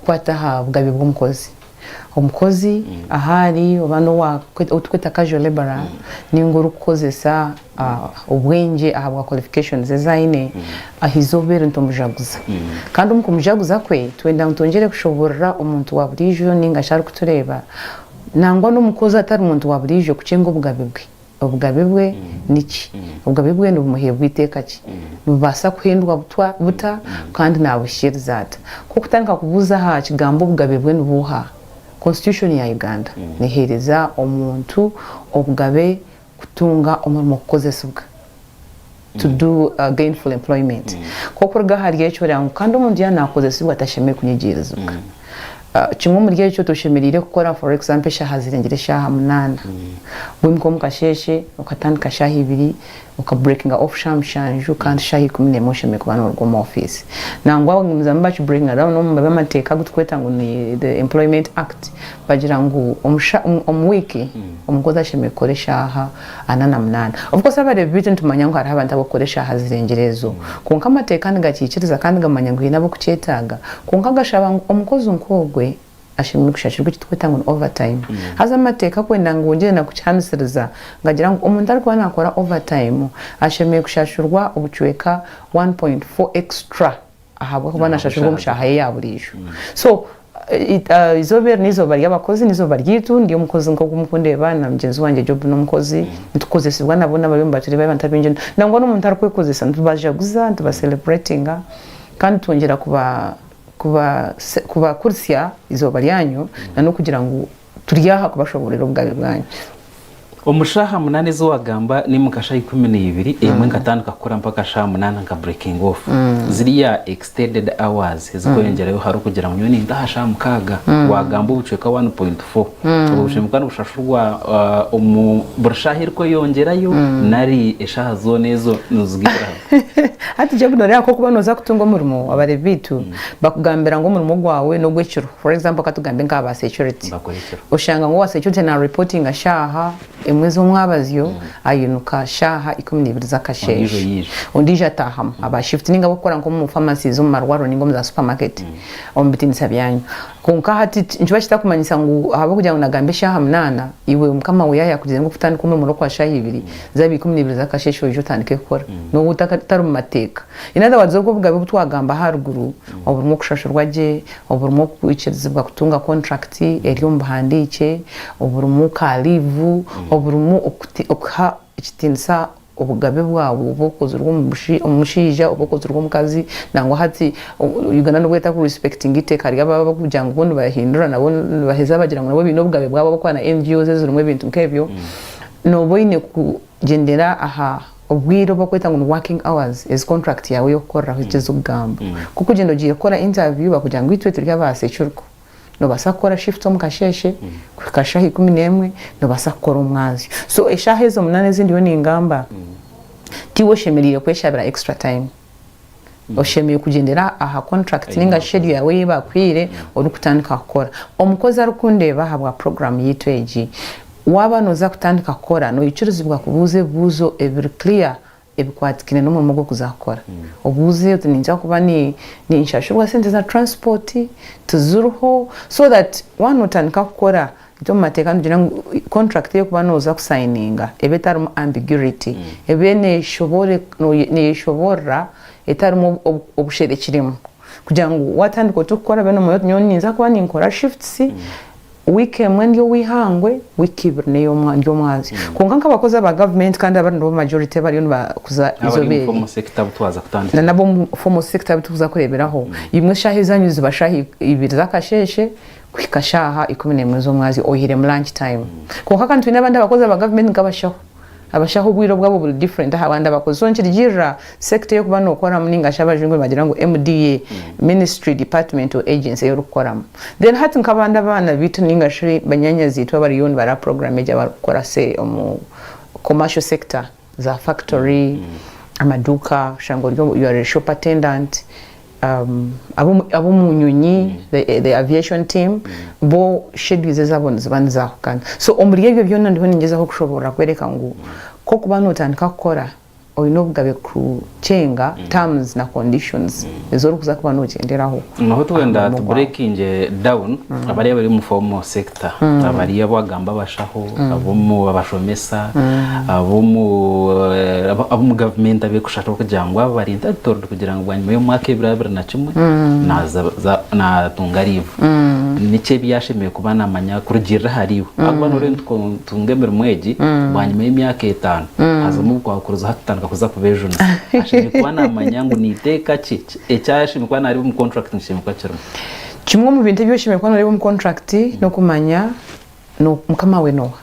Erikukwata aha bugabe bw'omukozi. Omukozi ahu ari oba n'owa ou turikweta casual labourer ninga orikukozesa obwengye ahabwa qualifications ezi aine, aha izooba eri nitumujaguza. Kandi omu kumujaguza kwe, twenda ngu twongyere kushoboorora omuntu wa buriijo ninga shi arikutureeba, nangwa n'omukozi atari muntu wa buriijo kukyenga obugabe bwe. Obugabe bwe niki? Obugabe bwe nibumuheebwa iteeka ki? Nibubaasa kuhendwa butwa buta kandi naabuhikiiriza ata? Ku okutandika kubuuza aha kigambo obugabe bwe nibuuha, Constitution ya Uganda neheereza omuntu obugabe kutunga omurimo kukozesibwa, to do gainful employment. Ku okuruga ahari ekyo oreeba ngu kandi omuntu yaaba naakozesibwa tashemereire kunyigiirizibwa. Kimwe omuri ekyo toshemereire kukora for example eshaaha zirengire eshaaha munaana. Waimuka omu kasheeshe okatandika shaaha ibiri oka breakinga off shaaha mushanju kandi shaaha 11 oshemereire kuba noruga omu ofiisi. Nangwa bagumizamu baki breakinga down omu by'amateeka agu turikweta ngu ni the employment act bagira ngu omu wiiki omukozi ashemereire kukora eshaaha 48. Of course abareebi baitu nitumanya ngu hariho abantu ab'okukora eshaaha zirengire ezo. Kwonka amateeka nigakiikiriza kandi gamanya ngu haine ab'okukyetaaga. Kwonka gashaba ngu omukozi nk'ogwe ashemereire kushashurwa eki turikweta ngu ni overtime. Haza amateeka kwenda ngu ngyende na kukihamisiriza ngagira ngu omuntu arikuba naakora overtime ashemereire kushashurwa obucweka 1.4 extra ahabw'okuba nashashurwa omu shaaha ye ya buriijo. So eizooba eri n'eizooba ry'abakozi, n'eizooba ryaitu, ndi omukozi nk'oku murikundeeba na mugyenzi wangye Job n'omukozi, nitukozesibwa na boona abariyo nibatureeba abantu abaingi nangwa n'omuntu arikwekozesa nitubajaguza, nituba celebratinga kandi twongyera kuba kuba kubakurisya eizooba ryanyu na n'okugira ngu turi aha kubashoboorera obugabe bwanyu. Omu shaaha munaana ezi wagamba niimuka shaaha 12, emwe nkatandika kukora mpaka shaaha munaana nka breaking off. Ziriya extended hours ezikweyongyerayo hariho kugira ngu nyowe nintaha shaaha 6, wagamba obucweka 1.4. Obwo bucweka nibukaba nibushashurwa omu buri shaaha erikweyongyerayo nari eshaaha zoona ezo nizigaitira hamwe? Hati Job noreeba nk'okuba nooza kutunga omurimo abareebi baitu bakugambira ngu omurimo gwawe n'ogw'ekiro. For example katugambe nka ba security. Bakora ekiro. Oshanga ngu owa security na reportinga shaaha emwe z'omwabazyo ainuka shaaha 12 Ondiijo z'akasheeshe. yaija. Ondiijo ataahamu. Aba shift ninga ab'okukora nk'omu pharmacies, omu marwariro ninga omu za supermarket omu bitiinisa byanyu. Kwonka hati nikiba kitakumanyisa ngu ahabw'okugira ngu nagamba eshaaha munaana, iwe mukama we yaaba yaakugizire ngu okutandika omurimo n'okwa shaaha ibiri, zaaba 12 z'akasheeshe oije otandike kukora. Nooba otari mu mateeka. In other words obwo obugabe obu twagamba aharuguru oburimu okushashurwa gye, oburimu okwikirizibwa kutunga kontrakiti eri omu buhandiikye, oburimu ka liivu, oburimu okuha ekitiinisa obugabe bwawe oba okozirwe omushaija oba okozirwe omukazi, nangwa hati Uganda nobu etakurisipekitinga eiteeka ryabo abarikugira ngu bo nibahindura nabo nibaheza bagira ngu nabo baine obugabe bwabo ahabw'okuba na NGOs ezirimu ebintu nk'ebyo, nooba oine kugyendera aha Obwire obu barikweta ngu ni working hours ezi contract yaawe ey'okukoreraho eki ezikugamba. Ku orikugyenda ogiire kukora interview bakugira ngu itwe turi aba securiko. Noobaasa kukora shift omu kasheeshe kuhika shaaha 11, noobaasa kukora omwazyo. So eshaaha ezo munaana ezi ndiyo ningamba, tiiwe oshemereire kweshabira extra time. Oshemereire kugyendera aha contract ninga shi schedule yaawe ei bakuhaire orikutandika kukora. Omukozi arikundeeba ahabwa program yaitu egi, waaba nooza kutandika kukora noikirizibwa kubuuza ebibuuzo ebiri clear ebikwatikaine n'omurimo ogu orikuza kukora. Obuuze oti niinyija kuba ninshashurwa sente za transport, tiziriho so that waaba nootandika kukora Itwe omu mateeka nitugira ngu contract ei orikuba nooza kusayininga ebe etarimu ambiguity, ebe neeyeshoboorora etarimu obusherekiremu kugira ngu waatandika oti kukora obe noomanya oti nyowe ninza kuba ninkora shifts, wiiki emwe ndi ow'eihangwe, wiiki ibiri ndi omwazyo. Kwonka nk'abakozi aba gavumenti kandi abari nibo majority abariyo nibakuza Abari eizooba omu eri, formal sector abu twaza kutandikiraho. na n'ab'omu formal sector abu turikuza kureeberaho, imwe eshaaha ezanyu ziba shaaha ibiri z'akasheeshe, kuhika shaaha 11 z'omwazyo oihiremu lunch time. Kwonka kandi twine abandi abakozi aba gavumenti nk'abashaho. Abashaho obwire obwabo buri different aha bandi abakozi. So nikirugirira sector ei orikuba nookoramu ninga shi abajungu nibagira ngu MDA, ministry, department or agency ei orikukoramu. Then hati nk'abandi abaana baitu ninga shi banyaanyazi-itwe abariyo nibareeba program egi abarikukora say omu commercial sector, za factory, amaduuka, oshanga ori you are a shop attendant, ab'omu nyonyi, the aviation team, bo schedules ezaabo niziba nizaahukana. So omuri ebyo byona ndiho ningyezaho kushoboorora kworeka ngu ku orikuba nootandika kukora, Oine obugabe kukyenga terms na conditions ezi orikuza kuba nogyenderaho Noho aha twenda murimo tu gwawe. breakinge down abariya abari omu formal sector, abariya abu wagamba abashaho, abomu abashomesa, abomu abomu government abekusharaho kugira ngu aba bari entitled kugira ngu bwanyima y'omwaka ebiro 21 naza natunga leave. Niki ebi yashemereire kuba namanya kurugirira ahari iwe? Ahakuba noreeba nitutunga emirimo egi bwanyima y'emyaka etaano hazamu obukwakurizo hati tutandika kuza kubejunisa. Ashemereire kuba namanya ngu niteeka ki eki ashemereire kuba nareeba omu contract nikishemereire kuba kirimu. Kimwe omu bintu ebi oshemereire kuba noreeba omu contract n'okumanya mukama waawe n'oha.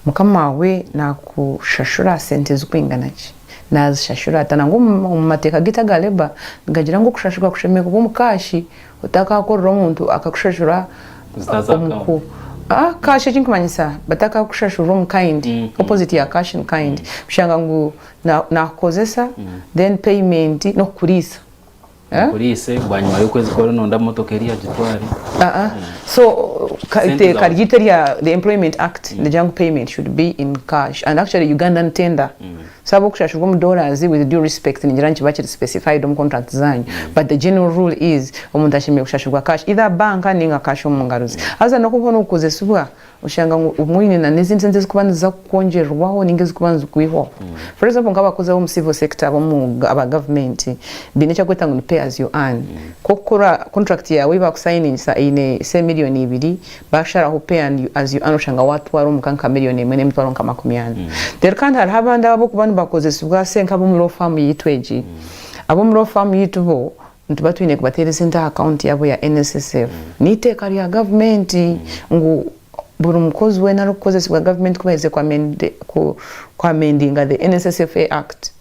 Mukama waawe nakushashura sente zirikwingana ki? Nazishashura ata? Nangwa omu mateeka gaitu aga labour nigagira ngu okushashurwa kushemereire kuba omu cash Otakakorera omuntu akakushashura omu cash eki ndikumanyisa batakakushashurira omu kind opposite ya cash in kind kushanga ngu nakukozesa then payment nokukuriisa. Akuriise bwanyima y'okwezi ku orinonda motoka eriya agitware. So eiteeka ryaitu erya the employment act nirigira ngu payment should be in cash and actually Ugandan tender. So abokushashurwa omu dollars with due respect ningira nikiba kiri specified omu contract zanyu but the general rule is omuntu ashemereire kushashurwa cash either bank ninga cash omu ngaro ze. Haza nokuba nokukozesibwa oshanga ngu obumwe oine na nezindi sente ezikuba niziza kukwongyererwaho ninga ezikuba nizikwihwaho. For example nkabakozi abomu civil sector abomu aba government baine ekibakweta ngu ni pay as you earn. Kwokukora contract yawe eyibakusayiningisa eine say million ibiri Baasharaho pay and as you earn oshanga waatwara omuka nka miriyoni emwe n'emitwaro nka 40. Reero kandi hariho abandi ab'okuba nibakozesibwa se nk'ab'omu law firm yaitu egi. Ab'omu law firm yaitu bo nituba twine kubateera esente aha akawunti yaabo ya NSSF. N'eiteeka rya gavumenti ngu buri mukozi weena arikukozesibwa gavumenti ku baherize ku amendinga the NSSFA Act,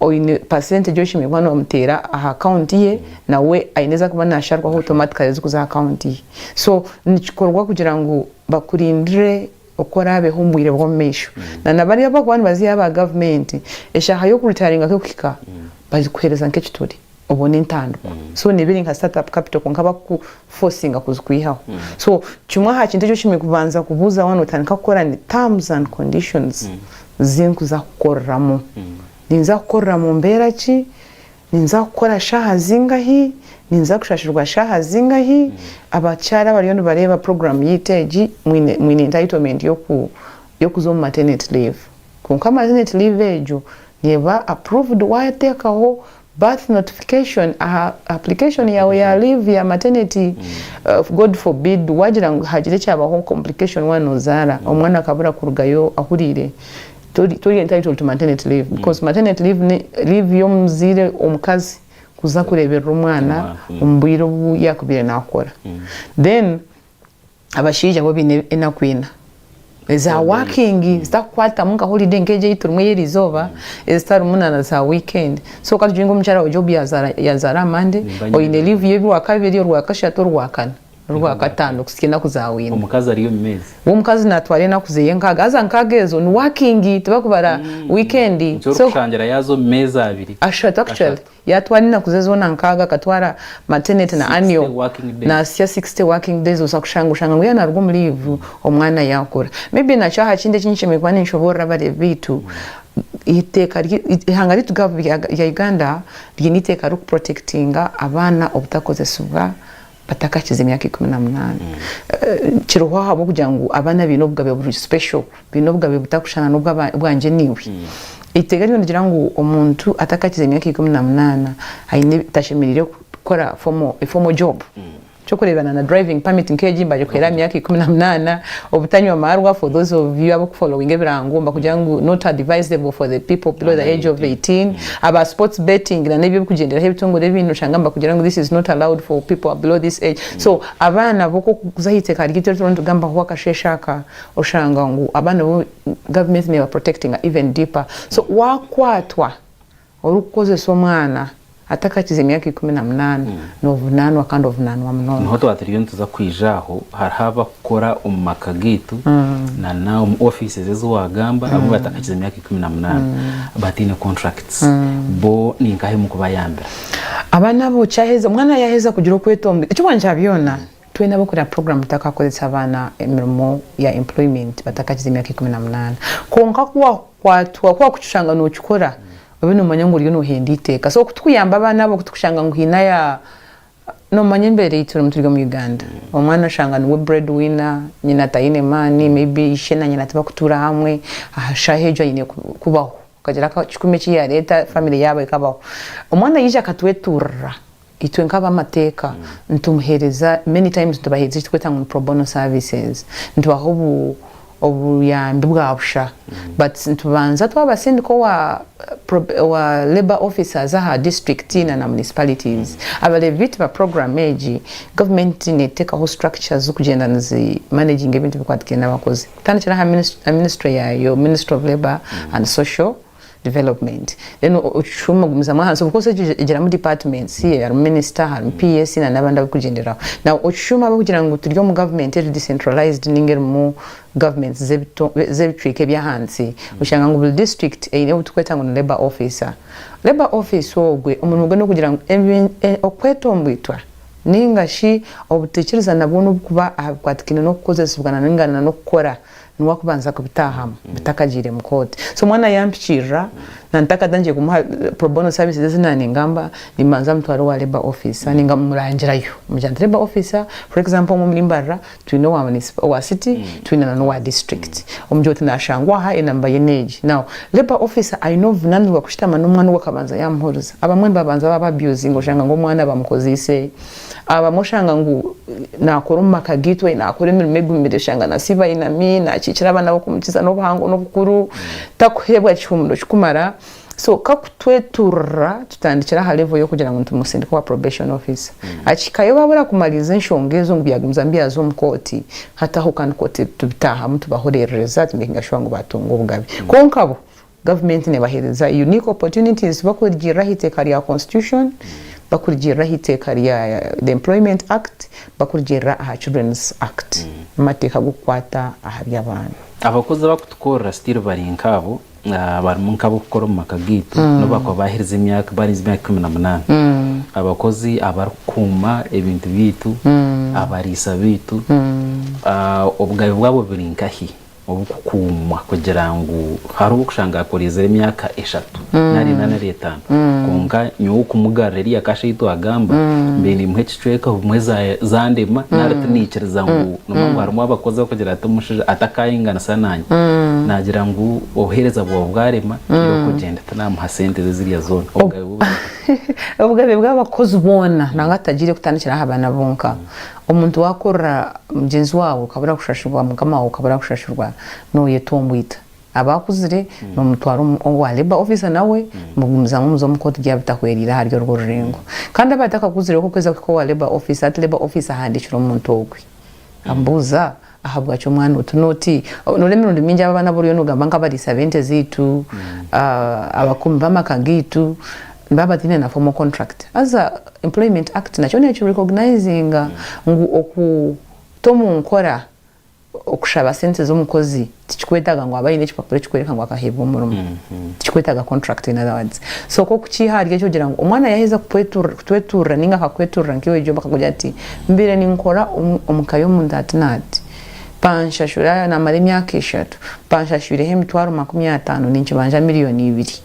Oine percentage oshemereire kuba nomuteera aha account ye nawe aine ezi arikuba nasharwaho automatically ezirikuza aha account ye. So nikikorwa kugira ngu bakurindire oku oraabeho omu bwire bw'omu maisho. Na na bariya abakuba nibaziiha aba government eshaaha y'oku retiringa ku erikuhika bazikuheereza nk'ekituri obone entandikwa. So neeba eri nka start up capital kwonka bakuku forcinga kuzikwihaho. So kimwe aha kintu eki oshemereire kubanza kubuuza waaba notandika kukora ni terms and conditions zinkuza kukoreramu. Ninza kukorera mu mbeera ki? Ninza kukora shaaha zingahi? Ninza kushashurwa shaaha zingahi? Abakyara abariyo nibareeba puroguraamu yaitu egi mwine mwine entitlement y'oku y'okuza omu maternity leave. Kwonka maternity leave egyo neeba approved waateekaho birth notification aha application yaawe ya leave ya maternity. God forbid waagira ngu hagire ekyabaho complication waaba noozaara omwana akabura kurugayo ahuriire, Tori tori entitled to maternity leave because maternity leave ni leave y'omuzaire omukazi kuza kureeberera omwana omu bwire obu yaakubaire naakora. Then abashaija bo baine enaku ina eza working zitakukwatamu nka holiday nk'egi ei turimu ey'eriizooba ezitarimu na za weekend. So ka tugire ngu omukyara wa job yaazaara yaazaara aha Monday, oine leave y'orwakabiri, orwakashatu, orwakana. Orwakataano kuhitsya enaku za wiina. Omukazi ari omu meezi. We omukazi natwara enaku zeye nkaaga haza nkaaga ezo ni working tibakubara weekend. Nikyo orikushangira yaaza omu meezi abiri. Ashatu actually. Yatwara enaku ze zoona nkaaga akatwara maternity na annual nasya 60 working days oza kushanga oshanga ngu yaaba naruga omu leave omwana yakura. Maybe nakyo aha kindi eki nshemereire kuba ninshoboorora abareebi beitu, eiteeka eihanga ryaitu rya Uganda ryine eiteeka ririkuprotectinga abaana obutakozesibwa batakakiza emyaka 18. Kiriho ahabw'okugira ngu abaana baine obugabe buri special, baine obugabe butakushushana n'obwangye naiwe. Eiteeka ryo nirigira ngu omuntu atakakiza emyaka 18 aine tashemereire kukora formal, a formal job. Ky'okureebana na driving permit nk'egi nibagikuheera aha myaka 18, obutanywa maarwa for those of you abakufollowinga ebirango nibakugira ngu not advisable for the people below the age of 18. Aba sports betting na n'ebyo ebikugyenderaho ebitongore ebindi oshanga nibakugira ngu this is not allowed for people below this age. So abaana bo kuza aha iteeka ryaitu eri turiyo nitugambaho akasheeshe aka, oshanga ngu abaana bo government neba protectinga even deeper. So wakwatwa orikukozesa omwana atakakize emyaka 18, novunaanwa kandi ovunaanwa munonga. Niho twaba turiyo nituza kwija aho, hariho abakukora omu maka gaitu na na omu offices ezi wagamba abu batakakize emyaka 18 bataine contracts bo ninkahi mukubayambira? Abaana abo kyaheza omwana yaheza kugira okwetomboita eky'obwangye kya byona twena abakureba program tutakakozesa abaana emirimo ya employment batakakize emyaka 18 kwonka ku. Wakukwatwa ku wakushanga nokikora obe nomanya ngu oriyo nohenda eiteeka. So kutukuyamba abaana abo kutukushanga ngu haine aya nomanya embeera ei turimu turi omu Uganda. Omwana oshanga niwe bread winner, nyina tayine maani, maybe ishe na nyina tibakutuura hamwe, aha shaaha egyo aine kubaho. Akagira akakikumi eki yareeta family yaabo ekabaho. Omwana yaija akatwetuurira, itwe nk'abamateeka nitumuheereza, many times nitubaheereza eki turikweta ngu ni pro bono services. Nitubaha obu obuyambi bwa busha but nitubanza twabasindika owa owa labour officers aha district na na municipalities. Abareebi beitu ba program egi, government netekaho structures z'okugyenda nizi managinga ebintu ebikwatikaine n'abakozi. Kutandikira aha ministry yaayo, Ministry of Labour and Social Development. Then ocuma ogumizamu ahansi, of course egyo egiramu departments, harimu minister, harimu PS na n'abandi abarikugyenderaho. Now ocuma ahabw'okugira ngu turi omu government eri decentralized ninga erimu governments z'ebicweka eby'ahansi, oshanga ngu buri district eine ou turikweta ngu ni labour officer. Labour officer ogwe omurimo gwe n'okugira ngu okwetombwitwa Nainga shi obutaikirizana bwona oburikuba aha bikwatikaine n'okukozesibwa nainga n'okukora niwe arikubanza kubitaahamu bitakagiire mu kooti. So omwana yampikirira na ntakatandikire kumuha pro bono services ezi naaba ningamba, nimbanza mutwara owa labour officer nainga murangirayo. Mugira nti labour officer for example omwe omuri Mbarara twine owa municipal owa city twine na n'owa district. Omugira oti nashangwa aha enamba ye n'egi. Now labour officer aine obuvunanizibwa kushutama n'omwana ogwo akabanza yamuhuriza. Abamwe nibabanza baba abusinga oshanga ngu omwana bamukozeise, abamwe oshanga ngu nakora omu maka gaitu nakora emirimo egumire oshanga nasiiba ainami, nakiikira abaana b'okumukiza n'obuhango n'obukuru, takuheebwa kihumuro kikumara. So kakutweturira tutandikira aha level y'okugira ngu nitumusindika owa probation officer. Akihikayo babura kumaririza enshonga ezo ngu byagumizamu byaza omu kooti, hati aho kandi kooti tubitaahamu tubahorerereza tu makinga sure ngu batunga obugabe. Kwonka bo gavumenti nebahereza unique opportunities bakurugirira aha iteeka rya constitution, bakurugirira aha iteeka rya the employment act, bakurugirira aha children's act, amateeka g'okukwata aha by'abaana. Abakozi abakutukorera still bari nkaabo. Barimu nk'ab'okukora omu maka gaitu n'obu bakuba baaherize emyaka barinze emyaka 18. Abakozi abarikukuuma ebintu byaitu, abariisa baitu, obugabe bwabo buri nkahi oburikukuumwa kugira ngu hariho obu orikushanga akuriizire emyaka eshatu nari ena nari etaano kwonka nyowe okumugarura eriya cash ei twagamba mbaire niimuha ekicweka obumwe zandema nari tinaikiriza ngu Nomanya ngu harimu abakozi abarikugira ati omushaija atakaayinganisa naanye, naagira ngu obuheereza bwawe bwarema, iwe okugyenda tinamuha sente ze ziriya zoona. Obugabe bwe buri nka. Obugabe bw'abakozi boona nangwa tutagiire kutandikira aha baana bonka. Omuntu waakorera mugyenzi waawe okabura kushashurwa, mukama waawe okabura kushashurwa, nooyetombwita. Aba akuzire nomutwara owa labour officer nawe mugumizamu muza omu kooti byaba bitahwereire ahari orwo rurengo. Kandi aba atakakuzire ku okuheza kuhika owa labour officer hati labour officer ahandikira omuntu ogwe amubuuza ahabwaki omwana oti noti noreeba emirundi mingi abo abaana abu oriyo nogamba nk'abariisa b'ente zaitu, abakuumi b'amaka gaitu nibaba bataine na formal contract. Haza employment act nakyo neki recognizinga ngu okuta omu nkora Okushaba sente z'omukozi tikikwetaaga ngu abe aine ekipapura ekikworeka ngu akaheebwa omurimo. Tikikwetaaga contract in other words. So ku okukiiha ahari ekyo ogira ngu omwana yaaheza kutwetuurira nainga akakwetuurira nkaiwe Job akakugira ati mbaire ninkora omu ka y'omuntu ati n'ati, banshashura naamara emyaka eshatu, banshashwireho emitwaro 50 ninkibanja miriyoni 2.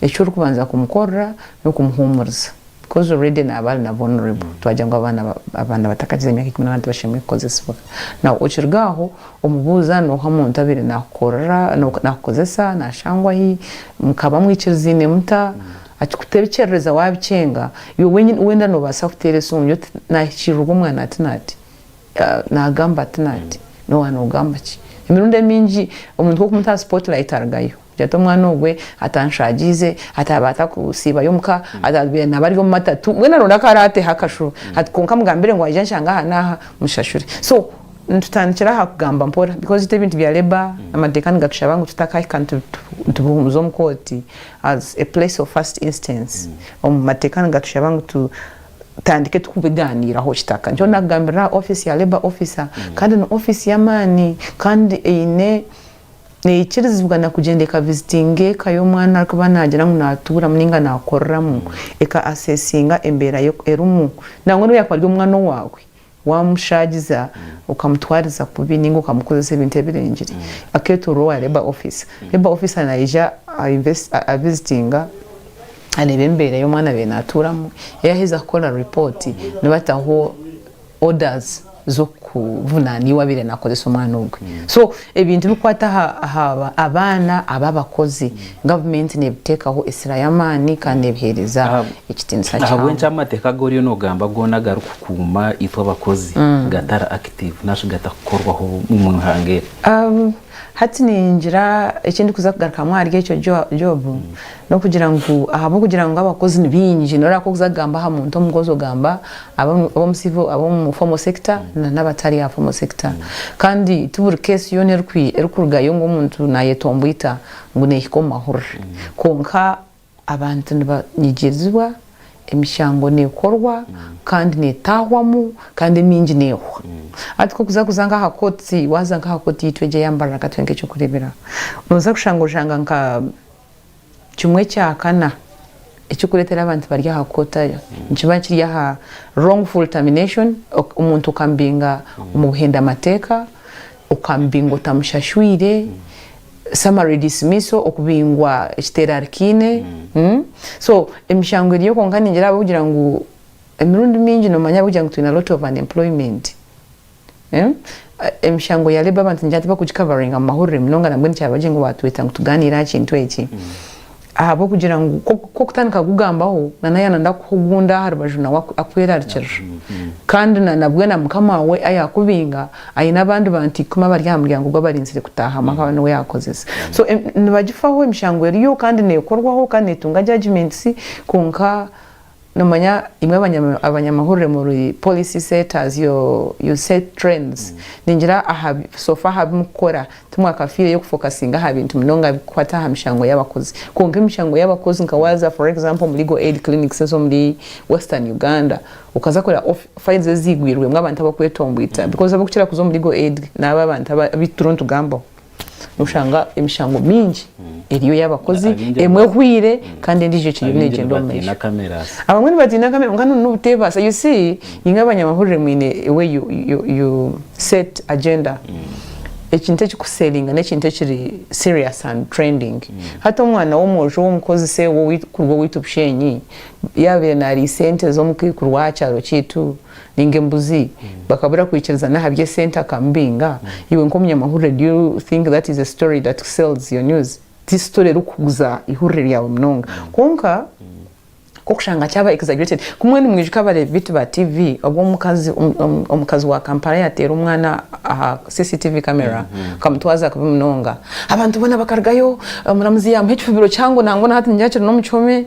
Eki orikubanza kumukorera n'okumuhuumuriza. Because already naaba ari na vulnerable twagira ngu abaana abaana batakagize emyaka 18 tibashemereire kukozesibwa. Now okiruga aho omubuuza nooha omuntu abaire nakukorera nakukozesa nashangwa hi mukaba mwikirizaine muta akikutebekyerereza wabikyenga iwe wenyini wenda nobaasa kuteera esimu omugire oti nahikiirirwa omwana ati naati nagamba ati naati noba nogamba ki? Emirundi emingi omuntu wokumuta aha spotlight arugayo. Kugira ati omwana ogwe atanshagiize, ataaba atakusiibayo omuka, atabaire naaba ari omu matatu, mbwenu aronde aku araateho akashuba. Ati kwonka mugambire ngu aije anshange aha n'aha mushashure. So nitutandikira aha kugamba mpora because itwe ebintu bya labour amateeka nigatushaba ngu tutakahika nitubihuumuza omu kooti as a place of first instance. Omu mateeka nigatushaba ngu tutandike tukubigaaniiraho kitaka. Nikyo naakugambirira aha ofiisi ya labour officer kandi ni ofiisi y'amaani kandi eine Neikirizibwa na kugyenda eka visitinga eka y'omwana arikuba naagira ngu naatuuramu nainga naakoreramu, eka assessinga embeera ye erimu. Nangwa n'obu yaakuba ari omwana owaawe, Waamushaagiza, okamutwariza kubi nainga okamukozesa ebintu ebirengire, akeetoorora owa labour officer. Labour officer naija avisitinga areeba embeera ei omwana abaire naatuuramu, yaaheza kukora ripooti nibataho orders z'okuvunaana iwe abaire naakozesa omwana ogwe. So ebintu ebikukwata aha abaana ab'abakozi, gavumenti neebiteekaho esira y'amaani kandi neebiheereza ekitiinisa kyabo. Ahabw'enki amateeka agu oriyo noogamba goona agarikukuuma itwe abakozi gatari active nari gatakukorwaho omu ihanga eri? Hati ningira eki ndikuza kugarukamu ahari ekyo Job, n'okugira ngu ahabw'okugira ngu abakozi ni baingi, noreeba ku orikuza kugamba aha muntu omukozi ogamba ab'omu civil, ab'omu formal sector na n'abatari aha formal sector. Kandi ti buri case yoona erikurugayo ngu omuntu nayetomboita ngu nehika omu mahurire. Kwonka Abantu nibanyigirizibwa, emishango neekorwa kandi neetaahwamu kandi emingi neehwa. Hati ku orikuza kuza nk'aha kooti, waaza nk'aha kooti yaitu egi eya Mbarara katuhe nk'eky'okureeberaho, nooza kushanga oshanga nka kimwe kya kana ekirikureetera abantu bari aha kooti ayo nikiba kiri aha wrongful termination, omuntu okamubinga omu buhenda mateeka, okamubinga otamushashwire, Summary dismissal, okubingwa ekiteerarikaine So emishango eriyo kwonka ningira ahabw'okugira ngu emirundi mingi noomanya ahabw'okugira ngu twine a lot of unemployment emishango ya labour abantu ningira tibakugikavaringa omu mahurire munonga nambwenu kyaba gye ngu baatweta ngu tugaaniire aha kintu eki ahabw'okugira ngu ku okutandika kugugambaho na naaba nayenda kukuha ogundi aha rubaju nawe akwerarikirira kandi nabwe na mukama waawe ayaakubinga Aine abandi bantu ikumi abari aha muryango gwe abarinzire kutaahamu akaba niwe yaakozesa. So nibagifaho emishango eriyo kandi neekorwaho kandi neetunga judgements kwonka noomanya imwe abanyamahurire muri policy setters you set trends. Ningira aha so far aha bi murikukora timwakafiireyo kufokasinga aha bintu munonga ebirikukwata aha mishango y'abakozi. Kwonka emishango y'abakozi nka waaza for example omu legal aid clinics ez'omuri western Uganda Okaza kureba files eziigwirwemu abantu abakwetombwita because abakukira kuza omu legal aid naabo abantu abu turiyo nitugambaho. Noshanga emishango mingi eriyo ey'abakozi, emwe ehweire kandi endiijo ekiriyo negyenda omu maisho. Abamwe nibatiina kamera kwonka n'obuteebaasa. You see imwe abanyamahurire mwine a way you set agenda. Ekintu ekirikuseeringa n'ekintu ekiri serious and trending. Hati omwana w'omwojo w'omukozi se kuruga owaitu Bushenyi Yaabaire naariisa ente z'omukaikuru w'aha kyaro kyaitu nainga embuzi, bakabura kwikirizana aha by'esente akamubinga, iwe nk'omunyamahurire do you think that is a story that sells your news? Ti story erikuguza eihurire ryawe munonga. Kwonka k'okushanga kyaba exaggerated, ku mbwenu mwijuka abareebi baitu ba TV obu omukazi omukazi wa Kampala yaateera omwana aha CCTV camera akamutwaza kubi munonga, abantu boona bakarugayo, omuramuzi yaamuha ekifubiro kihango nangwa na hati ningira kiri n'omu kihome,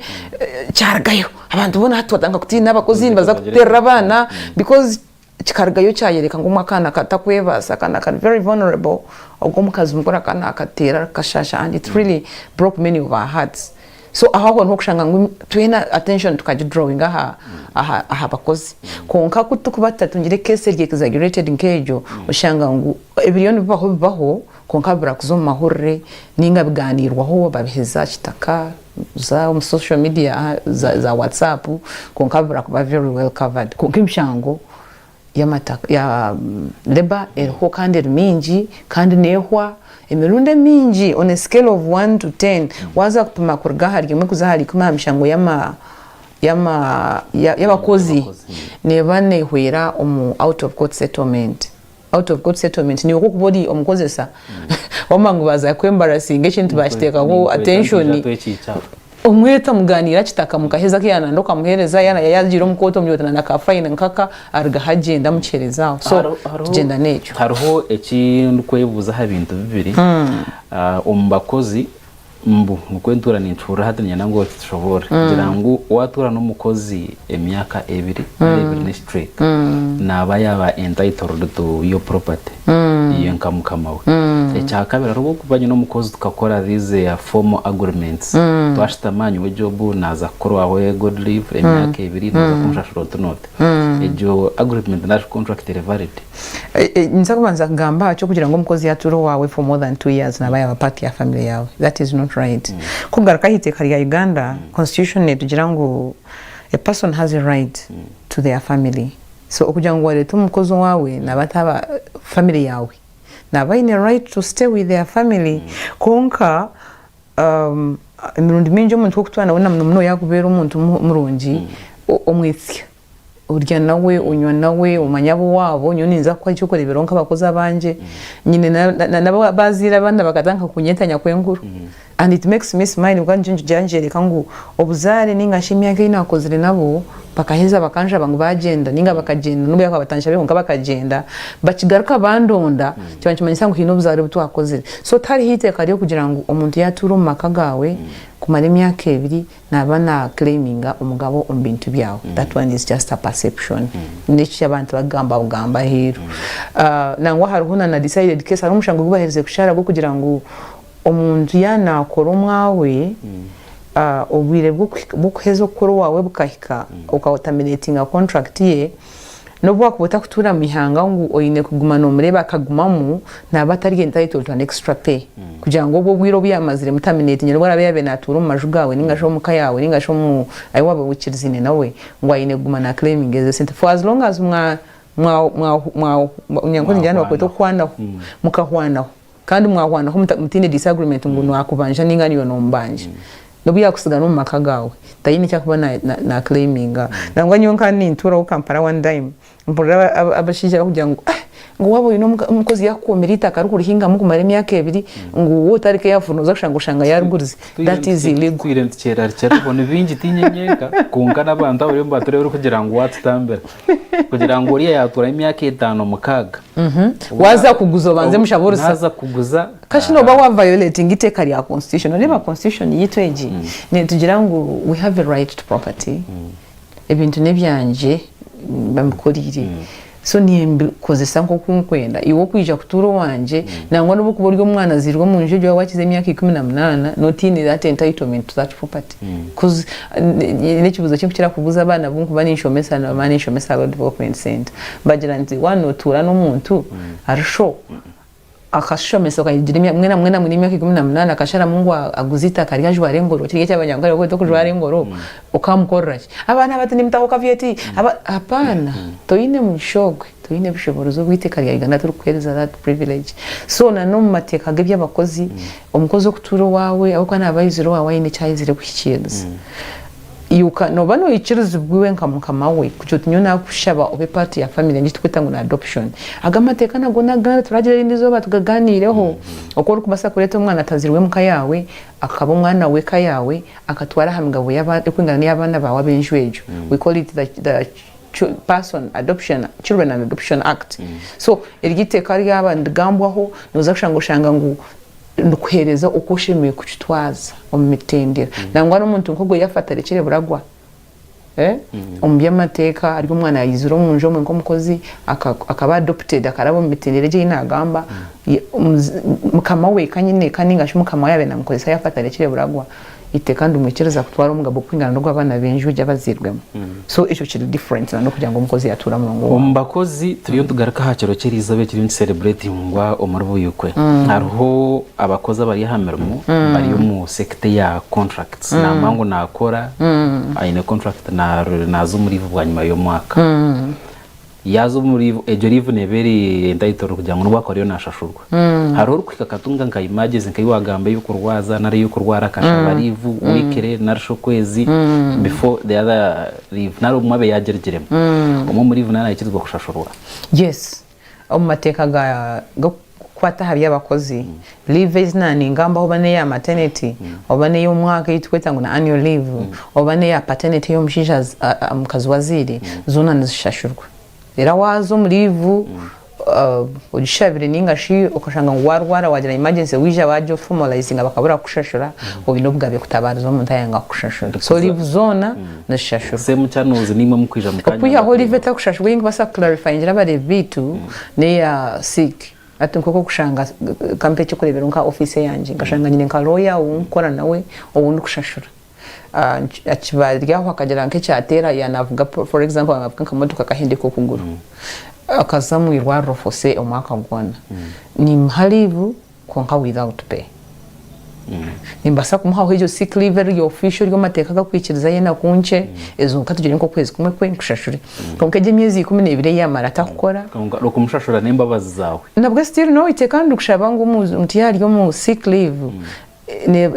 kyarugayo abantu boona hati twatandika kutiina abakozi nibaza kututerera abaana because kikarugayo kyayereka ngu akaana katakwebaasa akaana kari very vulnerable ogwo omukazi mukuru akaba nakateera kashasha and it really broke many of our hearts so aho aho niho orikushanga ngu twena attention tukagidrawinga aha aha aha bakozi kwonka ku turikuba tutatungire case eri exaggerated nk'egyo oshanga ngu ebiriyo nibibaho bibaho kwonka bibura kuza omu mahurire ninga biganiirwaho babiheza kitaka za omu social media za WhatsApp kwonka bibura kuba very well covered kwonka emishango y'amataka ya labour eriho kandi eri mingi kandi nehwa emirundi emingi on a scale of one to ten waaza kupima kuruga ahari emwe kuza ahari ikumi aha mishango y'ama y'ama y'abakozi neeba nehwera omu out of court settlement. Out of court settlement niiwe ku okuba ori omukozesa wamanya ngu baaza ku embarrassinga ekintu baakiteekaho attention omweta mugaaniira kitaka mukaheza ku yaananda okamuheereza yaaba yaagiire omu kooti omugira oti na ka fine nkaka arugaho agyenda amukiheereza aho so tugyenda n'ekyo. Hariho eki ndikwebuuza aha bintu bibiri omu bakozi Mbu nikwo ntuura ninkihurira hati niinyenda ngu okitushoboorore. Kugira ngu waatuura n'omukozi emyaka ebiri nari ebiri n'ekicweka, naaba yaaba entitled to your property iwe nka mukama we. Ekyakabiri hariho obu orikuba nyine omukozi tukakora these formal agreements, twashutama nyowe Job naaza kukora owaawe Godlive emyaka ebiri nooza kunshashura oti n'oti. Egyo agreement nari contract eri valid? Ninza kubanza kugamba aha ky'okugira ngu omukozi yatuura owaawe for more than 2 years naaba yaaba part ya family yaawe. That is not right. Kugaruka aha iteeka rya Uganda, constitution netugira ngu a person has a right to their family. So okugira ngu wareeta omukozi owaawe naaba ataaba family yaawe, naaba aine right to stay with their family kwonka emirundi mingi omuntu ow'okutuura nawe na muno muno yaakubeera omuntu murungi omwitsya. Orya nawe, onywa nawe, omanya ab'owaabo, nyowe ninza kukuha eky'okureeberaho nk'abakozi abangye, nyine n'abazaire abandi bakatandika kunyeta nyakwenkuru and it makes me smile ahabw'okuba nikyo nikigira nikyoreka ngu obuzaare ninga shi emyaka ei naakozire nabo bakaheza bakanshaba ngu baagyenda ninga bakagyenda n'obu yaakuba batanshabire kwonka bakagyenda bakigaruka bandonda kiba nikimanyisa ngu haine obuzaare obu twakozire. So tihariho eiteeka ry'okugira ngu omuntu yaatuura omu maka gaawe kumara emyaka ebiri Naba na claiminga omugabo omu bintu byawe that one is just a perception neki abantu bakugamba bugamba aheeru nangwa hariho na na decided case hariho omushango ogu baherize kushara gw'okugira ngu omuntu ya nakora omwawe obwire bw'okuheza okukora owawe bukahika oka terminatinga contract ye N'obu waakuba otarikutuura mu ihanga ngu oine kuguma noomureeba akagumamu, naaba atari entitled to an extra pay kugira ngu obwo obwire obu yaamazire mutaminatinge n'obu araabe yaabaire naatuura omu maju gaawe nainga shi omu ka yaawe nainga shi omu ahu waaba oikirizaine nawe ngu aine kuguma na claiminga ezo sente for as long as mwa mwa mwa mwa munyankore nigira ngu nibakweta okuhwanaho mukahwanaho kandi mwahwanaho mutaine disagreement ngu naakubanja nainga niiwe noomubanja. N'obu yaakutsiga n'omu maka gaawe, taine eki arikuba na claiminga. Nangwa nyowe nkaba nintuuraho Kampala one time, mpurira abashaija barikugira ngu eh ngu waaba oine omukozi yaakukuumira eitaka arikurihingamu kumara emyaka ebiri, ngu waaba otari careful nooza kushanga oshanga yaarigurize. That is illegal. Tutwire nitukyerarikirira ni bingi tiinye nyenka kwonka n'abantu abariyo nibatureeba orikugira ngu waatutambira. Kugira ngu oriya yaatuuraho emyaka etaano mukaaga. Waaza kuguza obanze mushabe orusa. Naaza kuguza. Kashi nooba wa violatinga eiteeka rya constitution. Noreeba constitution yaitu egi netugira ngu we have a right to property, ebintu nebyangye mbikoriire so nimbikozesa nkoku nkwenda. Iwe okwija kutuura owangye nangwa nobu okuba ori omwana azairwe omunju egyo waaba wakiza emyaka 18 notiine that entitlement to that property coz nekibuuzo ekinkukira kubuuza abaana abu nkuba ninshomesa naba ninshomesa aha Road Development Centre mbagira nti waaba notuura nomuntu ari sure Akashomesa okagira emyaka mwena mwena mwine emyaka 18 akasharamu ngu aguze eitaka rye ajware engoro kiri ekyabanyankore barikweta okujwara engoro okamukorera ki? Abaana bati nimutahuka vyeti aba hapana toine mugisha ogwe toine bushoboorozi obu eiteka rya Uganda tirikukuhereza that privilege so na n'omumateeka g'ebyabakozi omukozi okutuura owaawe ahabw'okuba naaba aizire owaawe aine eki aizire kuhikiiriza. Ijuka, nooba noikirizibwa iwe nka mukama we kugira oti nyowe naakushaba obe part ya family yangye ekiturikweta ngu ni adoption. Ago amateeka nago n'agandi turagira erindi izooba tugaganiireho oku orikubaasa kureeta omwana atazairwe omuka yaawe akaba omwana w'eka yaawe akatwara aha migabo erikwingana n'ey'abaana baawe ab'enju egyo. We call it the the person adoption children and adoption act. So eryo iteeka ryaba nirigambwaho nooza kushanga oshanga ngu Nikuheereza oku oshemereire kukitwaza omu mitendera. Nangwa n'omuntu nk'ogwo yaafa atarekire buragwa, omu by'amateeka ari omwana yaizire omu nju omwe nk'omukozi akaba adopted akaraba omu mitendera egyo ei naagamba, mukama we kanyineeka nainga shi mukama we yaabaire naamukozesa yaafa atarekire buragwa, Eiteeka nirimwikiriza kutwara omugabo kwingana n'ogw'abaana b'enju egyo abazairwemu. So ekyo kiri different na n'okugira ngu omukozi yatuura murongo Omu waawe. bakozi turiyo nitugaruka aha kiro ky'erizooba ekiriyo nikisereburetingwa omuri Buikwe. Hariho abakozi abari aha mirimo bari omu sector eya contracts. Nangwa ngu nakora aine contract naaza omu leave bwanyima y'omwaka. Yaaza omu leave, egyo leave neeba eri entitled kugira ngu n'obu akuba ariyo naashashurwa. Hariho orikuhika akatunga nka emergency nka ei waagamba ey'okurwaza nari ey'okurwara akashaba leave weekly nari shi okwezi before the other leave nari obumwe abe yaagirugiremu. Omwe omu leave naaba naikirizibwa kushashurwa. Yes, omu mateeka ga g'okukwata aha by'abakozi, leave ezi naaningambaho oba n'eya maternity oba n'ey'omwaka ei turikweta ngu ni annual leave oba n'eya paternity ey'omushaija omukazi we azaire, zoona nizishashurwa. Reero waaza omu leave ogishabire nainga shi okashanga ngu waarwara waagira emergency waija waagifomalizinga bakabura kukushashura, oine obugabe kutabaariza omuntu ayanga kukushashura. So leave zoona nizishashurwa. Semuchanuzi niimwe mukwija mukanyamba Okwihaho leave etakushashurwa ei nkubaasa kuclarifyingira abareebi baitu n'eya sick. Hati nk'oku orikushanga kampe eky'okureeberaho nka ofiisi eyangye, nkashanga nyine nka lawyer ou ndikukora nawe ou ndikushashura. Kiba riri aho hakagira nk'ekyateera yaaba naavuga for example yaaba naavuga nka motoka akahendeka okuguru, akaza omu irwariro for say omwaka gwona, niimuha leave kwonka without pay. Nimbaasa kumuhaho egyo sick leave eri official eri omu mateeka agakwikiriza y'enaku nkye, ezo katugire nk'okwezi kumwe kwe nkushashure. Kwonka egyo emyezi 12 ei yaamara atakukora. Kwonka okumushashura n'embabazi zaawe. Nabwe still no iteeka nirikushaba ngu omuntu yaaba ari omu sick leave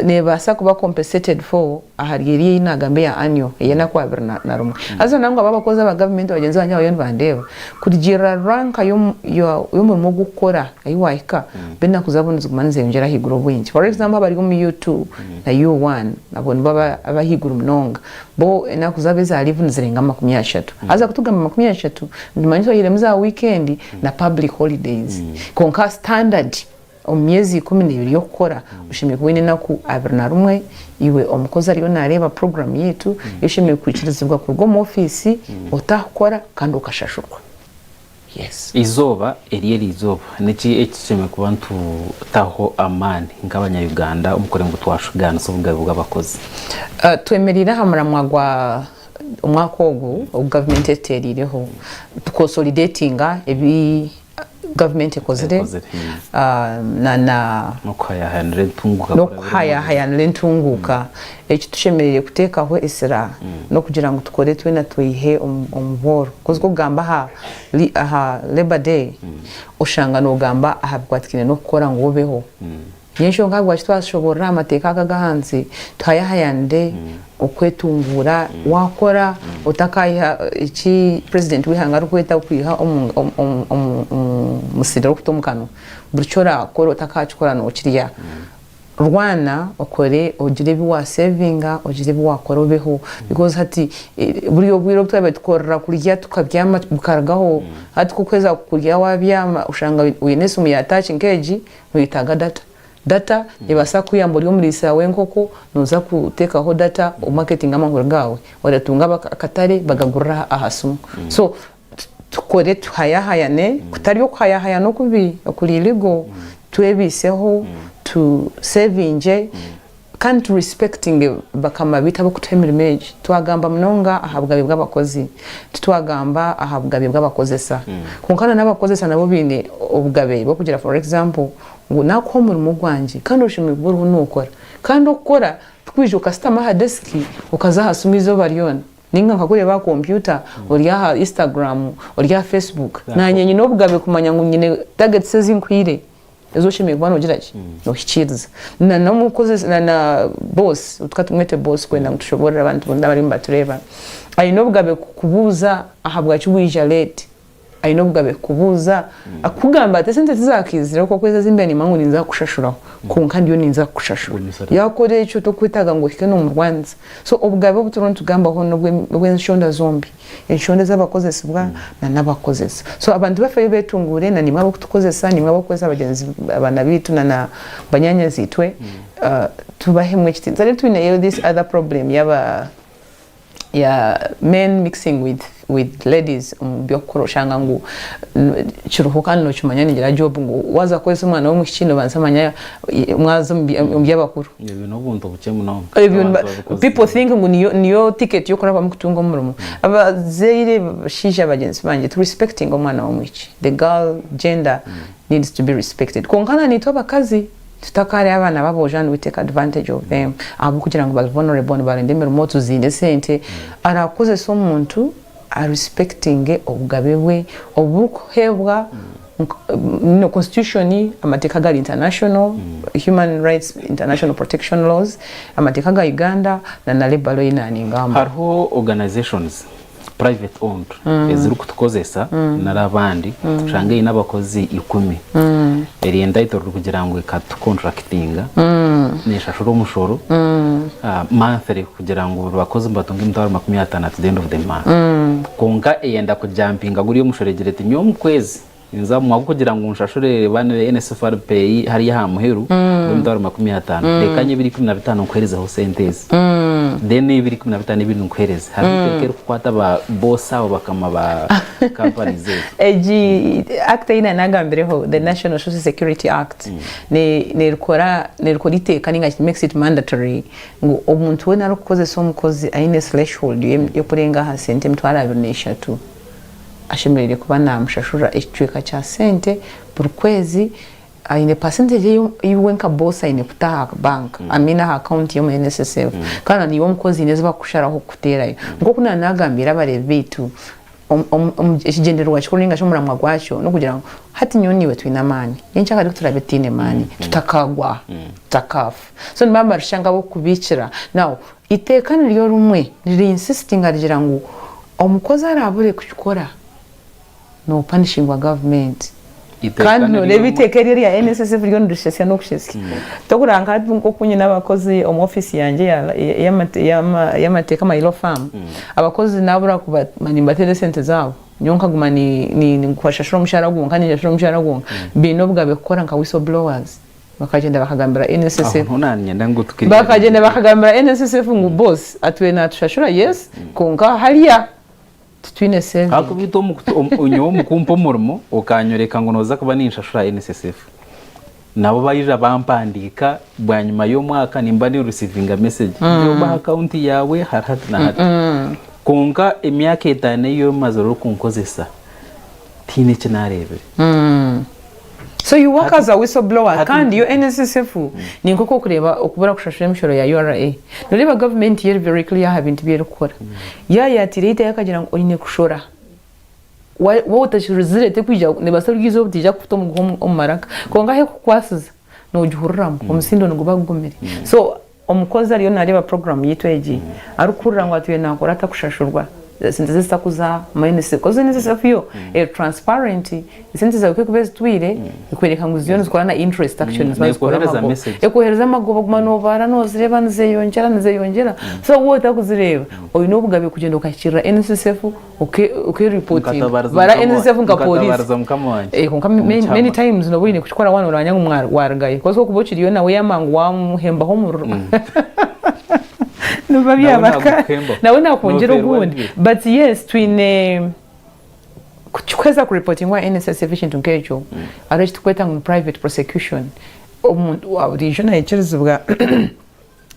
nebaasa kuba compensated for ahari eri ei naagamba eya annual ey'enaku 21. Haza nangwa abo abakozi aba gavumenti bagyenzi bangye abariyo nibandeeba, kurugiirira rank y'omurimo ogu orikukora ahi waahika, bo enaku zaabo niziguma nizeyongyera ahaiguru obwingi. For example abari omu U2 na U1 abo nibo ab'ahaiguru munonga, bo enaku zaabo eza leave nizirenga 30. Haza ku tugamba 30, nitumanyisa oihiremu za wiikendi na public holidays. Kwonka standard Omu myezi 12 y'okukora, oshemereire kuba oine enaku 21. Iwe omukozi ariyo naareeba puroguraamu yaitu, oshemereire kwikirizibwa kuruga omu ofiisi otaakukora kandi okashashurwa. Yes. Eizooba eri eriizooba, niki eki tushemereire kuba nitutaho amaani nk'abanya-Uganda omu kureba ngu twashugaanisa obugabe bw'abakozi? Twemereire aha muramwa gwa omwaka ogu ogu gavumenti etuteereireho, tukonsolidetinga ebi gavumenti ekozire Ekozire, na na N'okuhayahayanira entunguuka n'okuhayahayanira entunguuka. Eki tushemereire kuteekaho esira n'okugira ngu tukore twena tweihe omu omu bworo. Coz ku okugamba aha li aha labour day oshanga noogamba aha bikwatikaine n'okukora ngu obeho. Niyo nshonga ahabwaki twashoboorora aha mateeka aga ag'ahansi, tuhayahayanire okwetunguura, waakora otakaiha eki purezidenti w'eihanga arikweta okwiha omu musiri orikuta omu kanwa. Buri ki oraakore otakakikora nookirya. Rwana okore ogire ebi waasevinga, ogire ebi waakora obeho because hati buri obwire obu twabaire tukorera kurya tukabyama bukarugaho, hati ku orikuheza kurya waabyama oshanga oine esimu ya taaki nk'egi, Noyetaaga data. Data nebaasa kukuyamba ori omuriisa w'enkoko noza kuteekaho data omaketinge amahuri gaawe oratunga akatare bagagurire aha simu. So tukore tuhayahayane kutari okuhayahayana okubi okuri illegal twebiiseho tu sevingye Kandi tu respectinge bakama baitu abarikutuha emirimo egi. Twagamba munonga aha bugabe bw'abakozi, titwagamba aha bugabe bw'abakozesa. Kwonka na n'abakozesa nabo baine obugabe bw'okugira for example ngu nakuha omurimo gwangye kandi oshemereire kuba oriho nokora. Kandi okukora tikwija okasitama aha desiki okaza aha simu eizooba ryona ninga nkakureeba aha kompyuta ori aha Instagram, ori aha Facebook. Nanye nyine obugabe kumanya ngu nyine targets ezi nkuhaire. Ezi oshemereire kuba noogira ki? Noohikiiriza. Na n'omukozi na na boss, ka tumwete boss kwenda ngu tushoboorore abantu boona abariyo nibatureeba, aine obugabe kukubuuza ahabwaki waija late. Aine obugabe kukubuuza, akukugamba ati esente tizaakaizire okwo ezi mbaire niimanya ngu ninza kukushashuraho kwonka ndiyo ninza kukushashura. Yaakora ekyo torikwetaaga ngu ohike n'omu rwanza. So obugabe obu turiyo nitugambaho n'obw'enshonda zombi. Enshonda ez'abakozesibwa na n'abakukozesa. So abantu bafeyo betunguure na nimwe ab'okutukozesa, nimwe ab'okukozesa bagyenzi abaana baitu na na banyaanyazi-itwe tubahemu ekitiinisa. Then twineyo this other problem y'aba ya men mixing with with ladies omu by'okukora oshanga ngu kiriho kandi nookimanya ningira Job ngu waaza kukozesa omwana w'omwishiki noobanza manya mwaza omu by'abakuru. Ebyo n'obuntu bukye munonga. Ebyo people think ngu niyo niyo ticket y'okurabamu kutunga omurimo. Abazaire bashaija bagyenzi bangye tu respectinge omwana w'omwishiki. The girl gender needs to be respected. Kwonka na naitwe abakazi tutakareeba abaana b'aboojo and we take advantage of them ahabw'okugira ngu bari vulnerable nibarenda emirimo tuziine esente. Arakukozesa omuntu a respectinge obugabe bwe oburikuheebwa Constitution, amateeka agari international, human rights international protection laws, amateeka ga Uganda na na labour law ei naaningamba. Hariho organisations private owned ezirikutukozesa nari abandi oshanga eine abakozi ikumi eri entitled kugira ngu ekatucontractinga neshashura omushoro monthly kugira ngu buri bakozi nibatunga 50,000 at the end of the month kwonka eyenda kujampinga guriya omushoro egira eti nyowe omu kwezi ninza mwagu kugira ngu nshashure bana NSFR pay hariya aha muheru gw'emitwaro 50 reka nye 20 15 nkuherezeho sente ezi then 2015 ebindi nkuhereze. Hariho eiteeka erikukwata ba boss abo bakama ba companies ezo? Egi act ei nanagambireho, the National Social Security Act, nerikora nerikora iteeka ninga shi makes it mandatory ngu omuntu weena arikukozesa omukozi aine threshold y'okurenga aha sente 23,000 ashemereire kuba namushashura ekicweka kya sente buri kwezi. Aine percentage ei ei we nka boss aine kuta aha bank I mean aha account ye omu NSSF kandi na niiwe omukozi haine ezi bakukusharaho kukuteerayo. Nk'oku na naagambiire abareebi baitu omu omu omu ekigyendererwa kikuru nainga shi omuramwa gwakyo n'okugira ngu hati nyowe naiwe twine amaani nyenkya ku turaabe tutaine maani tutakaagwa tutakaafa. So nibaba nibarusha nk'ab'okukubiikira. Now eiteeka niryo rimwe niri insistinga rigira ngu omukozi araabure kukikora nopanishingwa gavumenti kandi noreeba eiteeka eri erya NSSF ryo nirishesya n'okushesya tokureba nka hati nk'oku nyine abakozi omu ofiisi yangye y'amateeka my law firm abakozi nabura kuguma nimbateera esente zaabo nyowe nkaguma ninkubashashura omushaara gwonka ninshashura omushaara gwonka baine obugabe kukora nka whistle blowers bakagyenda bakagambira NSSF bakagenda bakagambira NSSF ngu boss atwire natushashura yes kwonka hariya Titwine saving. Ahakuba itwe nyowe omu kumpa omurimo okanyoreka ngu noza kuba ninshashura NSSF. Nabo baija bampandiika bwanyima y'omwaka nimba ni recevinga message yoba aha account yaawe hari hati na hati. Kwonka emyaka etaano ei omazire orikunkozesa tihaine eki nareebire. So you work as a whistle blower kandi yo NSSF ni nk'oku orikureeba okubura kushashura emishoro ya URA. Noreeba gavumenti yo eri very clear aha bintu ebi erikukora. Yaayatira eitaka ekagira ngu oine kushora. Waaba otashorizire terikwija neebaasa orya eizooba teija kukuta omuguha omu maraka. Kwonka ahu ekukwasiza noogihuriramu, omusindo niguba gugumire. So Omukozi ariyo nareeba puroguramu yaitu egi arikuhurira ngu atwire nakora atakushashurwa esente ze zitakuza omu NSSF coz NSSF yo eri transparent esente zaawe ku erikuba ezitwire ekwereka ngu ziriyo nizikora na interest actually niziba nizikora Neekuheereza amagoba message. ekuheereza amagoba oguma nobaara nozireeba nizeyongyera nizeyongyera so waaba otakuzireeba oine obugabe kugyenda okahikirira NSSF oke okerepotinga Nkatabariza bara mukama NSSF nka police nkatabariza mukama wangye Eh, kwonka many, omu many kyama. times noba oine kukikora waaba noramanya ngu mwa- warugayo coz okuba okiriyo nawe yamanya ngu wamuhembaho omuriro nibiba Nawe byabaka nagukuhembaho. nawe nakwongyera Nofeerwa ogundi bibiri. but yes twine kuheza kurepotingwa NSSF ekintu nk'ekyo hariho ekiturikweta ngu ni private prosecution omuntu wa buriijo naikirizibwa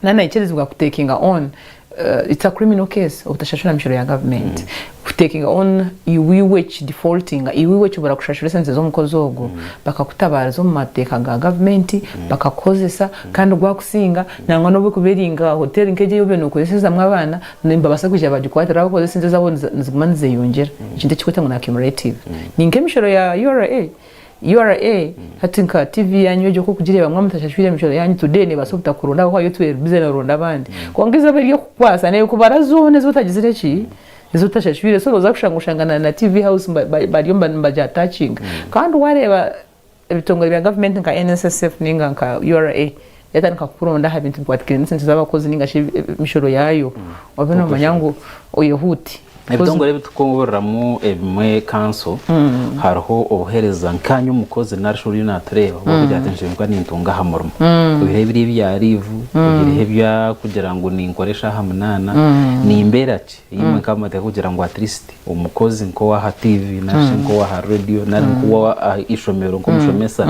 Nanaikirizibwa ku takinga on it's a criminal case obutashashura mishoro ya government ku takinga on iwe iwe ki defaultinga iwe iwe kibura kushashura esente z'omukozi ogwo bakakutabariza omu mateeka ga government bakakukozesa kandi gwakusinga nangwa n'obu ekuba eri nka hotel nk'egyo ei obaire nokozesezamu abaana nibabaasa kwija bagikwatira ahabw'okuba esente zaabo niziguma nizeyongyera ekintu ekikwetwa ngu ni accumulative ni nk'emishoro ya URA. URA hati nka TV yanyu egyo kokugireeba mwaba mutashashwire emishoro yanyu today nebaasa obutakuronda ahabw'okuba yo etwire eri busy neronda abandi kwonka eizooba ery'okukukwasa nekubara zoona ezi otagizire ki ezi otashashwire so noza kushanga oshanga na TV house bariyo nibagi attachinga kandi wareeba ebitongore bya gavumenti nka NSSF ninga nka URA yatandika kukuronda aha bintu bikwatikaine n'esente z'abakozi ninga shi emishoro yaayo obe nomanya ngu oyehuute. Ebitongore ebi turikukoreramu ebimwe kanso hariho obuheereza nkanye omukozi nari shi oriyo naatureeba orikugira ati nshemereire kuba nintunga aha murimo oihireho ebiri ebya liivu oihireho ebya kugira ngu ninkora eshaaha munaana nimbeera ki imwe nk'abamateeka kugira ngu at least omukozi nk'owaha TV nari shi nk'owaha radio nari nk'owaha ishomero nk'omushomesa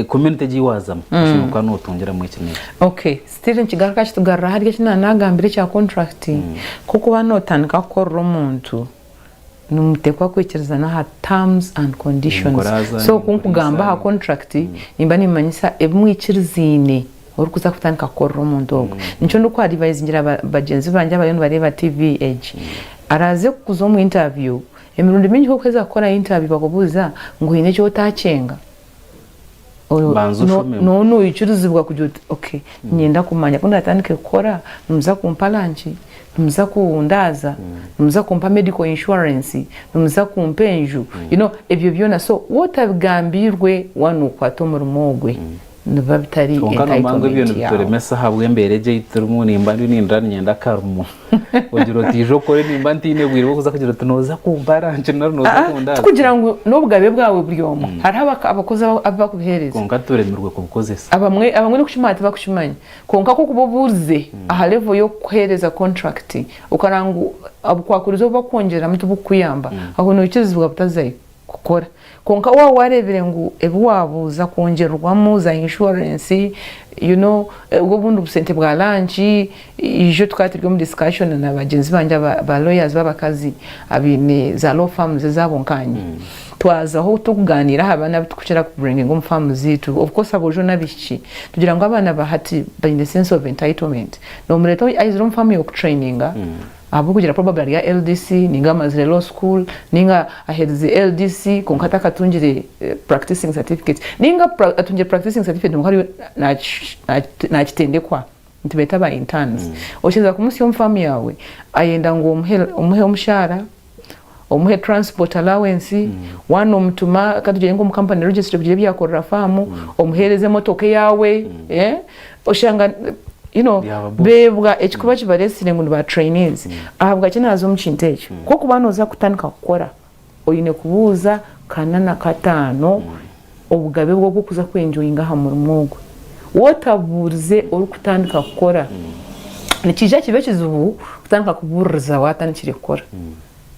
community egi ei waazamu oshemereire kuba nootungiramu eki n'eki. Okay, still nikigaruka kitugarura ahari eki naanagambire ekya contract, nk'okuba nootandika kukorera omuntu, nimuteekwa kwikirizana aha terms and conditions. Ninkuraza, So ku nkugamba aha ninkuriisa. contract, nimba nimmanyisa ebi mwikiriziine orikuza kutandika kukorera omuntu ogwo. Nikyo ndikuha advisingira bagyenzi bangye abariyo nibareeba TV egi, araaze kukuza omu interview, Emirundi mingi ku orikuheza kukora intaviyu bakubuuza ngu haine eki otaakyenga, Banza oshomemu. nooba noikirizibwa kugira oti okay niinyenda kumanya ku ndaatandike kukora nimuza kumpa lanki, nimuza kundaaza, nimuza kumpa medical insurance, nimuza kumpa enju, you know ebyo byona so waaba otabigambiirwe waaba nookwata omurimo ogwe nibiba bitari Kwonka nomanya ngu ebyo entitlement yaawe. nibituremesa ahabw'embeera egi ei turimu nimba ndiyo nindira niinyenda akarimo ogira oti ija okore nimba ntaine bwire bw'okuza kugira oti nooza kumpa ranki nari nooza Aa, kundaaza tikugira ngu n'obugabe bwawe buri omwe hariho abaka- abakozi aba- abu bakubiheereza kwonka turemirwe kubukozesa abamwe abamwe n'okukimanya tibakukimanya kwonka ku okuba obuurize aha level y'okukuheereza contract okaranga ngu obukwakurizo obu bakwongyeramu tibukukuyamba aho noikirizibwa butazayo. kukora. Kwonka waaba waareebire ngu ebi waabuuza kwongyerwamu za inshuwarensi, you know, obundi busente bwa lanki, ijo tukaba turi omu discussion na bagyenzi bangye aba lawyers b'abakazi abaine za law firms ezaabo nkaanye, twazaho turikugaaniira aha baana abu turikukira ku bringinga omu faamu zaitu, of course aboojo n'abaishiki, tugira ngu abaana ba hati baine sense of entitlement, noomureeta aizire omu faamu yaawe kutureyininga, Ahabw'okugira probably ari aha LDC ninga amazire law school ninga aherize LDC kwonka atakatungire practicing certificate ninga atungire practicing certificate kwonka ariyo nakitendekwa nitubeeta aba interns. Okiheza kumutsya omu faamu yaawe ayenda ngu omuhe omushaara, omuhe transport allowance, waaba nomutuma katugire nk'omu company registry kugira ebi yakorera faamu, omuheereze emotoka eyaawe, oshanga you know, Byaba boss. beebwa ekikuba kibareetsire ngu ni ba trainees. Ahabwaki naaza omu kintu ekyo? Ku orikuba nooza kutandika kukora, oine kubuuza kana na kataano obugabe bwe obw'okuza kwenjoyinga aha murimo ogwo. Waotabuurize orikutandika kukora, nikiija kibe ekizibu kutandika kubuuririza waatandikire kukora.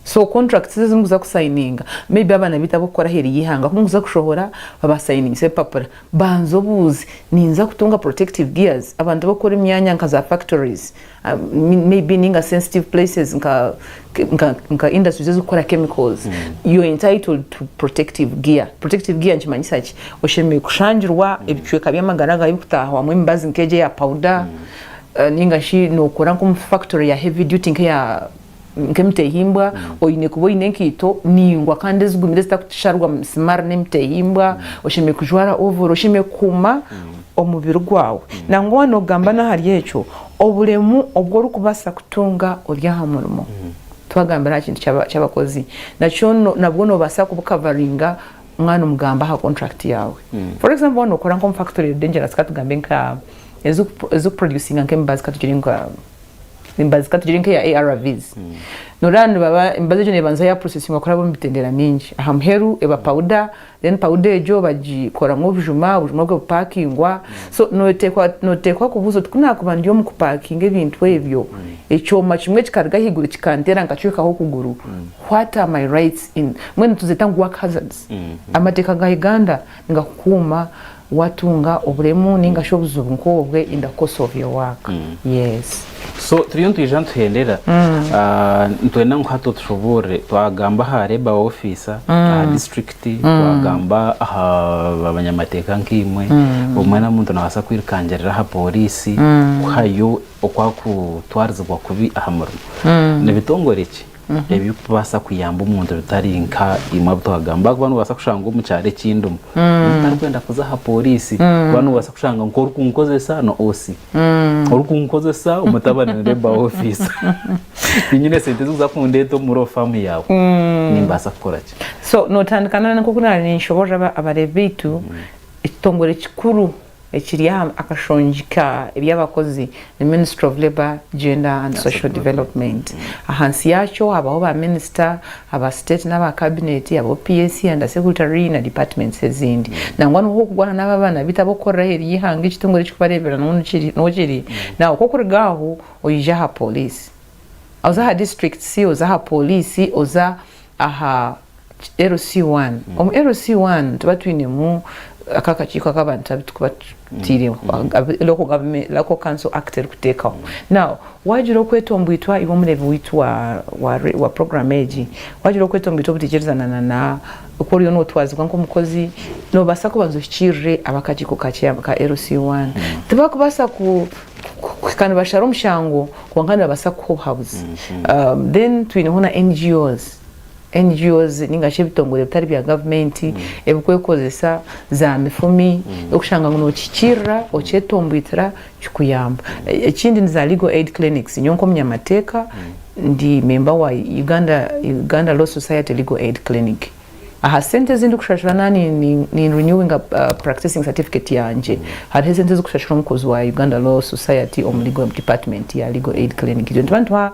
So contracts ezi murikuza kusayininga maybe abaana beitu abokukora aheeru y'eihanga ku murikuza kushohora babasayiningisa ebipapura banza obuuze ninza kutunga protective gears abantu abokukora emyanya nka za factories maybe ninga sensitive places nka nka industries ezikukora chemicals you're entitled to protective gear. Protective gear nikimanyisa ki? Oshemereire kushangirwa ebicweka by'amagara gaawe ebikutaahwamu emibazi nk'egyo eya powder ninga shi nokora nk'omu factory ya heavy duty nk'eya nk'emitehimbwa, oine kuba oine enkaito naingwa kandi ezigumire ezitakusharwa misimaari n'emitehimbwa, oshemereire kujwara ovoro, oshemereire kukuuma omubiri gwawe. Nangwa waaba noogamba n'ahari ekyo, oburemu obu orikubaasa kutunga ori aha murimo, twagambira aha kintu ky'abakozi, nakyo nabwo noobaasa kubukavaringa mwana omugamba aha contract yaawe. For example waaba nookora nk'omu factory eri dangerous katugambe nka ezikuproducinga nk'emibazi katugire nka. Emibazi katugire nk'eya ARVs. Noreeba nibaba emibazi egyo nebanza ya processingwa kuraba omu mitendera mingi. Aha muheru eba powder, then powder egyo bagikoramu obujuma, obujuma obwo bupakingwa. So noteekwa noteekwa kubuuza oti kunakuba ndi omu kupakinga ebintu ebyo, ekyoma kimwe kikaruga ahaiguru kikanteera nkacwekaho okuguru, what are my rights in mbwenu nituzeeta ngu work hazards. Amateeka ga Uganda nigakukuuma watunga oburemu ninga shi obuzibu nk'obwe in the course of your work. Yes. So turiyo nitwija nituhendera nitwenda ngu hati otushoboorore twagamba aha labour officer aha district twagamba aha banyamateeka nkaimwe obumwe n'omuntu nabaasa kwirukangirira aha pooriisi kuhayo okwakutwarizibwa kubi aha murimo nibitongore ki ebirikubaasa kuyamba omuntu bitari nka imwe abu twagamba ahakuba noobaasa kushanga omu kyaro eki ndimu ntarikwenda kuza aha pooriisi kuba noobaasa kushanga nk'orikunkozesa ni OC orikunkozesa omutabani ni labour officer tinyine sente ezikuza kundeeta omu law firm yaawe nimbaasa kukora ki? So nootandika na nk'oku naaba ninshoboorora abareebi baitu, ekitongore kikuru ekiri aha akashongi ka eby'abakozi ni Ministry of Labour, Gender and Social Development. Ahansi yakyo habaho ba minisita aba state n'aba cabinet, habaho PAC, under secretary na departments ezindi. Nangwa n'obu okugwana n'abo abaana baitu ab'okukorera aheeru y'eihanga ekitongore ekirikubareeberera niho kiri. Now ku okuruga aho oija aha police, oza aha districts, oza aha police, oza aha LC1. Omu LC1 nituba twinemu aka akakiiko ak'abantu abu turikuba tutaireho, Local Government, Local Council Act erikuteekaho. Now, waagira okwetombwitwa iwe omureebi waitu wa, wa, wa program egi, waagira okwetombwitwa obutaikirizana na na oku oriyo nootwazibwa nk'omukozi, noobaasa kubanza ohikiirire ab'akakiiko ka chair ka LC1. Tibarikubaasa ku kuhika nibashara omushango kwonka nibabaasa kukuha obuhabuzi. Then twineho na NGOs. NGOs ninga shi ebitongore bitari bya gavumenti ebikwekozesa za mifumi okushanga ngu nokihikirira okyetombwitira kikuyamba. Ekindi ni za legal aid clinics nyowe nk'omunyamateeka ndi member wa Uganda Uganda Law Society Legal Aid Clinic. Aha sente ezi ndikushashura na ni renewinga practicing certificate yangye hariho esente ezikushashura omukozi wa Uganda Law Society omu legal department ya legal aid clinic. Itwe nituba nituha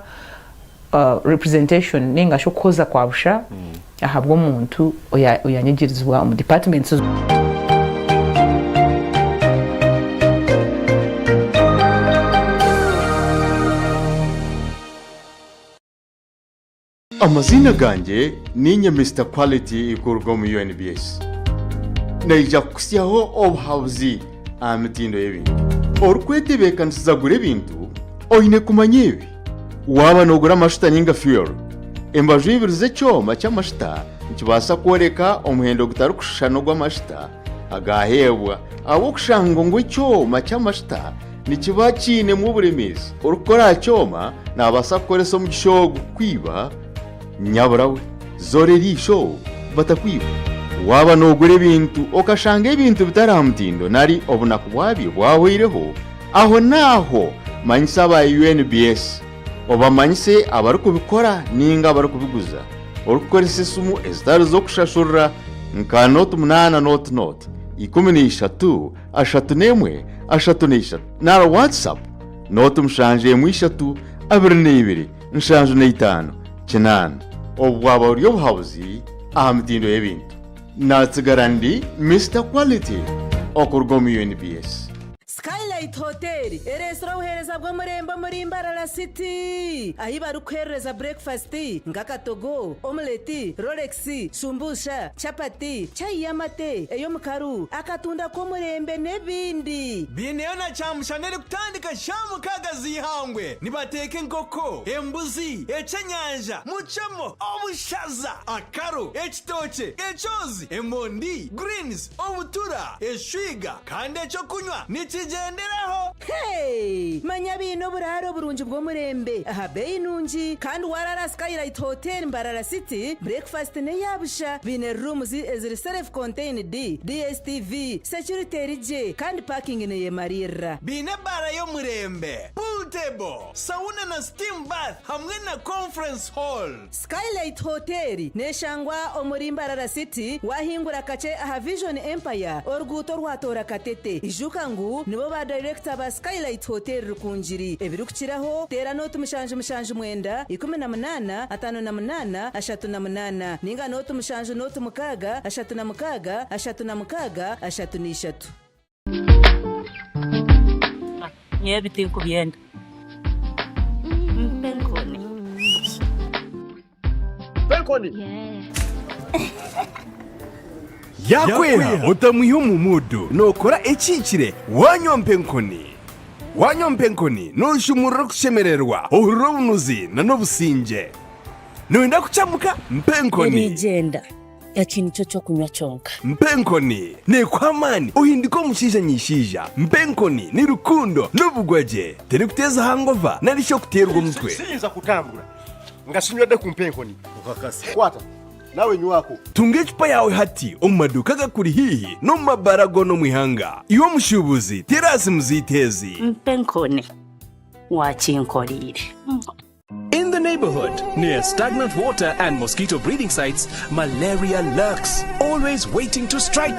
representation ninga shi okuhoza kwa busha ahabw'omuntu oyanyigirizibwa omu departments. Amaziina gangye niinye Mister Quality kuruga omu UNBS. Naija kukutsyaho obuhabuzi aha mitindo y'ebintu. Orikwetebeekanisiza kugura ebintu, oine kumanya ebi. Waaba noogura amashuta ninga fuel, embaju ibiri z'ekyoma ky'amashuta nikibaasa kworeka omuhendo gutarikushushana ogw'amashuta agaaheebwa ahabw'okushanga ngu ekyoma ky'amashuta nikiba kiinemu oburemeezi. Orikukora aha kyoma naabaasa kukoresa omugisha ogu kukwiba nyabura we. Zoora eriisho batakwiba. Waaba noogura ebintu okashanga ebintu bitari aha mutindo nari obunaku bwabyo bwahweireho, ahonaaho manyisa aba UNBS obamanyise abarikubikora ninga abarikubiguza orikukoresa esimu ezitari z'okushashurira nka nooti munaana nooti nooti, 13, 31, 33 nari WhatsApp nooti mushanju emwe ishatu 22 75 8. Obu bwaba buri obuhabuzi aha mitindo y'ebintu. Natsigara ndi Mister Quality okuruga omu UNBS. Skylight Hotel ereetsire obuheereza bw'omurembe omuri Mbarara City ahi barikukuheerereza burekifasiti nk'akatogo, omuleti, rolex, shumbusha, chapati, chai y'amate, ey'omukaru, akatunda k'omurembe n'ebindi. Baineyo na kyamushana erikutandika shaaha mukaaga z'eihangwe. Nibateeka enkoko, embuzi, ekyenyanja, mucemo, obushaza, akaro, ekitookye, ekyozi, emondi, greens, obutura, eshwiga kandi eky'okunywa nikigyenderaho. Hey! Manya baine oburaaro burungi bw'omurembe aha beeyi nungi kandi waaraara Skylight Hotel Mbarara City, breakfast n'eya busha. Baine rooms eziri self contained, DSTV, security eri gye kandi parking neyemariirira. Baine ebaara y'omurembe, pool table, sauna na steam bath hamwe na conference hall. Skylight Hotel neshangwa omuri Mbarara City wahingura kakye aha Vision Empire oruguuto orwatoora Katete. Ijuka ngu nibo ba Director ba Skylight Hotel Rukungiri. Ebirikukiraho teera nooti mushanju mushanju mwenda, 18, 58, 38 ninga nooti mushanju nooti mukaaga, 36, 36, 33. Nyowe ebi tinkubyenda. Mpa enkoni. Mpa enkoni. Yakwera otamwiha omu muudu nookora ekihikire wanywa mpa enkoni. Wanywa mpa enkoni nooshumurura okushemererwa, ohurira obunuzi na n'obusingye. Nooyenda kukyamuka? Mpa enkoni. Eriigyenda. Eki nikyo ky'okunywa kyonka. Mpa enkoni neekuha amaani ohindike omushaija nyaishaija. Mpa enkoni ni rukundo n'obugwagye. Terikuteeza hangova nari shi okuteerwa omutwe. Siyinza kutambura nga sinywedde ku mpa enkoni. Okakasa. Kwata nawe nywako. Tunga ecupa yaawe hati omu maduuka agakuri haihi n'omu mabaara goona omu ihanga. Iwe omushuubuzi, teera aha simu zaitu ezi. Mpa enkoni wakinkoreire. In the neighborhood, near stagnant water and mosquito breeding sites, malaria lurks, always waiting to strike.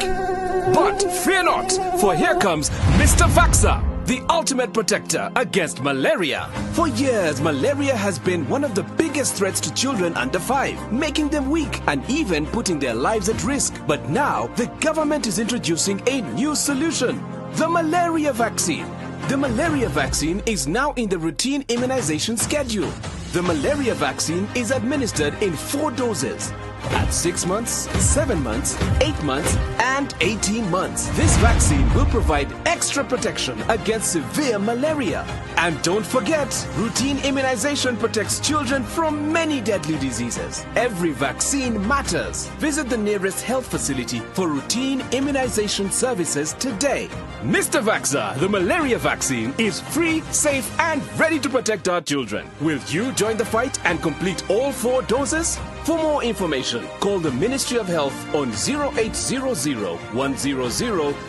But fear not, for here comes Mr. Vaxa, the ultimate protector against malaria. For years, malaria has been one of the biggest threats to children under 5, making them weak and even putting their lives at risk. But now, the government is introducing a new solution the malaria vaccine. The malaria vaccine is now in the routine immunization schedule. The malaria vaccine is administered in four doses at 6 months, 7 months, 8 months, and 18 months. This vaccine will provide extra protection against severe malaria. And don't forget, routine immunization protects children from many deadly diseases. Every vaccine matters. Visit the nearest health facility for routine immunization services today. Mr. Vaxa, the malaria vaccine, is free, safe, and ready to protect our children. Will you join the fight and complete all four doses? For more information, call the Ministry of Health on 0800 100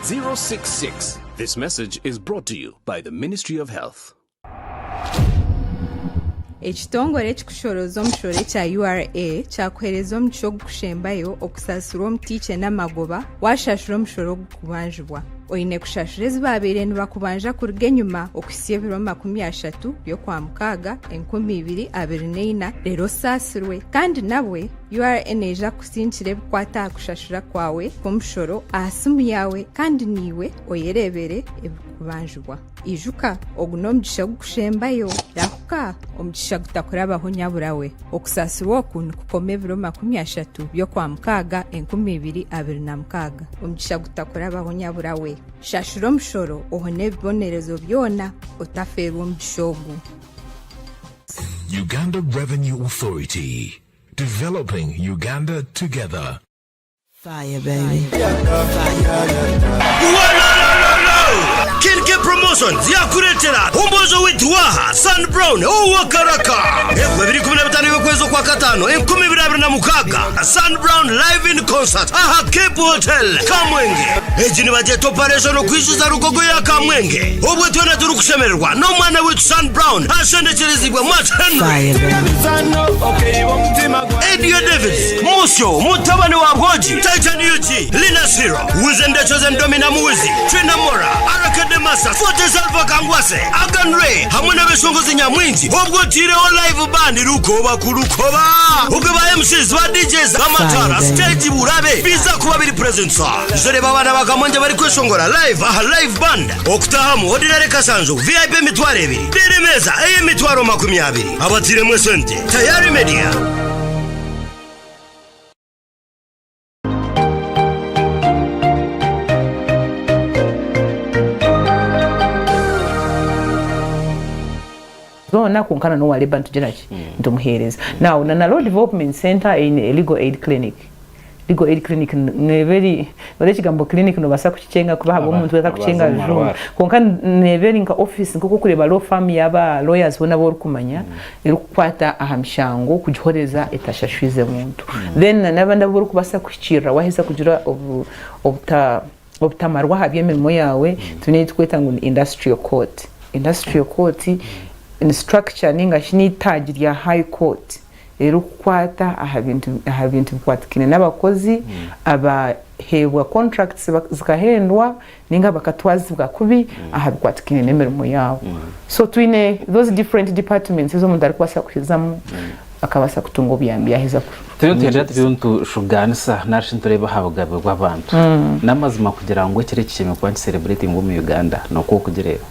066. This message is brought to you by the Ministry of Health. Ekitongore ekikushorooza omushoro ekya URA kyakuheereza omugisha ogukushembayo okusasirwa omutiikye n'amagoba washashura omushoro ogukubanjibwa. Oine kushashura ezi baabaire nibakubanja kuruga enyima okuhitsya ebiro 30 by'Okwamukaaga, 2024 reero osaasirwe. Kandi nabwe. URA neija kukusinkira ebikwata aha kushashura kwawe kw'omushoro aha simu yaawe kandi naiwe oyereebere ebirikubanjibwa. Ijuka, ogu n'omugisha ogurikushembayo. Rahuka, omugisha gutakurabaho nyaburawe. Okusaasirwa oku nikukoma ebiro 30 by'Okwamukaaga 2026. Omugisha gutakurabaho nyaburawe. Shashura omushoro ohone ebibonerezo byona otafeerwa omugisha ogu. Uganda Revenue Authority, developing Uganda together. Fire baby. KNK Promotions yakureetera omwojo waitu waaha San Brown owa Karaka. Ebiro biri 15 by'okwezi okwa Kataano 2026, San Brown Live in Concert aha Cape Hotel, Kamwenge. Egi nibagyeta Operation Okwijuza Rugogo ya Kamwenge. Obwe twena turikushemererwa n'omwana waitu San Brown ashendekyerezibwe Matt Henry. Edio Davids, Musyo, mutabani wa Bwogi, Titan UG, Lina Siro, Wizen the Chosen Domina Muwizi, Trina Mora, Araka Demasa, Forte Salva Kangwase, Agan Ray, hamwe n'abeshongozi nyamwingi obwo otiireho live band rukoba ku rukoba obwo ba MCs ba DJs amatara stage burabe biza kuba biri presentsa zoreba abaana ba Kamwengye barikweshongora live aha live band okutahamu ordinary kashanju VIP emitwaro ebiri reero emeeza ey'emitwaro 20 Abatiiremu esente Tayari Media. Zoona kwonka na n'owa labour nitugira ki? Nitumuheereza. Now na na Law Development Centre eine a legal aid clinic. Legal aid clinic neeba eri, ori ekigambo clinic noobaasa kukikyenga kuba ahabw'omuntu we atarikukyenga rujungu. Kwonka neeba eri nka office nk'oku orikureeba law firm y'aba lawyers boona abu orikumanya erikukwata aha mishango kugihoreza etashashwize muntu. Then na n'abandi abu orikubaasa kuhikiirira waaheza kugira obuta obutamarwa aha by'emirimo yaawe, twine ei turikweta ngu ni industrial court. Industrial court ni structure ninga shi n'eitaagi rya high court erikukwata aha bintu aha bintu bikwatikaine n'abakozi abaheebwa contracts zikahendwa ninga bakatwazibwa kubi aha bikwatikaine n'emirimo yaabo. So twine those different departments ezi omuntu arikubaasa kuhizamu akabaasa kutunga obuyambi yaaheza ku. Turiyo nitugyenda turiyo nitushugaanisa nari shi nitureeba aha bugabe bw'abantu. N'amazima kugira ngu ekiro eki kishemereire kuba nikiserebureetingwa omu Uganda nikwo orikugireeba?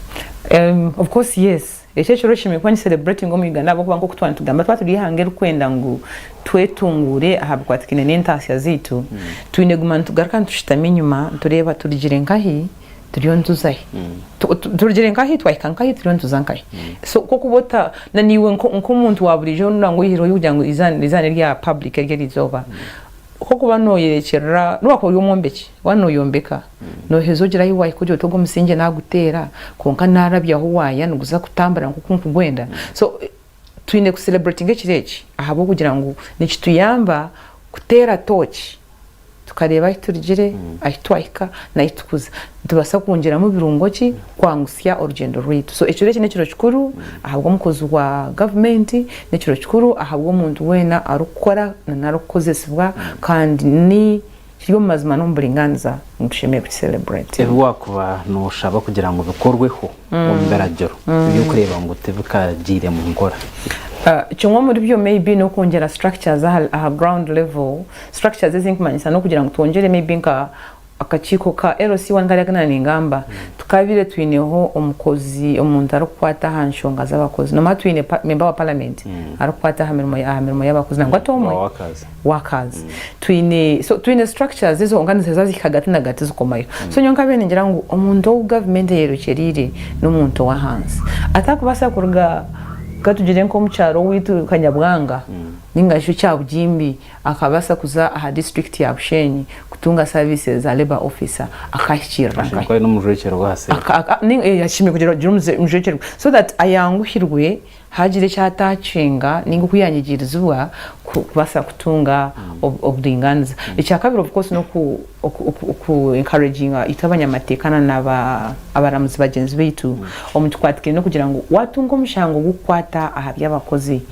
Of course yes. Eki ekiro kishemereire kuba nikiserebureetingwa omu Uganda ahabw'okuba nk'oku twaba nitugamba twaba turi eihanga eririkwenda ngu twetunguure aha bikwatikaine n'entaasya zaitu, twine kuguma nitugaruka nitushutama enyima nitureeba turugire nkahi turiyo nituza hi. Turugire nkahi twahika nkahi turiyo nituza nkahi. So ku okuba ota na naiwe nk'omuntu wa buriijo nangwa oyihireho kugira ngu eizooba n'erya public eryo erizooba, ku okuba nooyerekyerera nobu wakuba ori omwombeki waaba nooyombeka nooheza ogira ahu waahika ogira oti ogu omusingye naaguteera kwonka naarabyaho waaya niguza kutambura nk'oku nkugwenda. So twine ku celebratinga ekiro eki ahabw'okugira ngu nikituyamba kuteera tooki tukareeba ahu turugire, ahu twahika n'ahu turikuza. Nitubaasa kwongyeramu birungo ki kwangusya orugyendo rwaitu. So ekiro eki n'ekiro kikuru ahabw'omukozi wa gavumenti, n'ekiro kikuru ahabw'omuntu weena arikukora n'arikukozesibwa kandi ni kiri omu mazima n'omu buringaaniza ngu tushemereire kukisereburetinga. Ebi waakuba nooshaba kugira ngu bikorweho omu biragiro by'okureeba ngu tibikagiire mu nkora. Kimwe omuri byo maybe n'okwongyera structures aha ground level. Structures ezi nkumanyisa n'okugira ngu twongyere maybe nka akakiiko ka LC one kariya aku naaningamba, tukabaire twineho omukozi omuntu arikukwata aha nshonga z'abakozi. Noomanya twine member wa parliament arikukwata aha mirimo aha mirimo y'abakozi nangwa ti omwe? Workers. Workers. Twine so twine structures ezo kwonka niziheza zihika ahagati nagati zikomayo. So nyowe nkabaire ningira ngu omuntu ou gavumenti eyerekyeriire n'omuntu ow'ahansi. Atakubaasa kuruga katugire nk'omu kyaro owaitu Kanyabwanga ninga shi Kyabugimbi akabaasa kuza aha disiturikiti ya Bushenyi kutunga services za labour officer akahikiirira nkahi? Ashemereire kuba aine omujwekyerwa aha seeri. Ashemereire kugira omujwekyerwa so that ayanguhirwe haagira eki ataakinga ninga oku yaanyigirizibwa kubaasa kutunga oburingaaniza. Ekyakabiri of course n'oku oku encouraginga itwe abanyamateeka na n'abaramuzi bagyenzi baitu omu kikwatikaine n'okugira ngu waatunga omushango ogurikukwata aha by'abakozi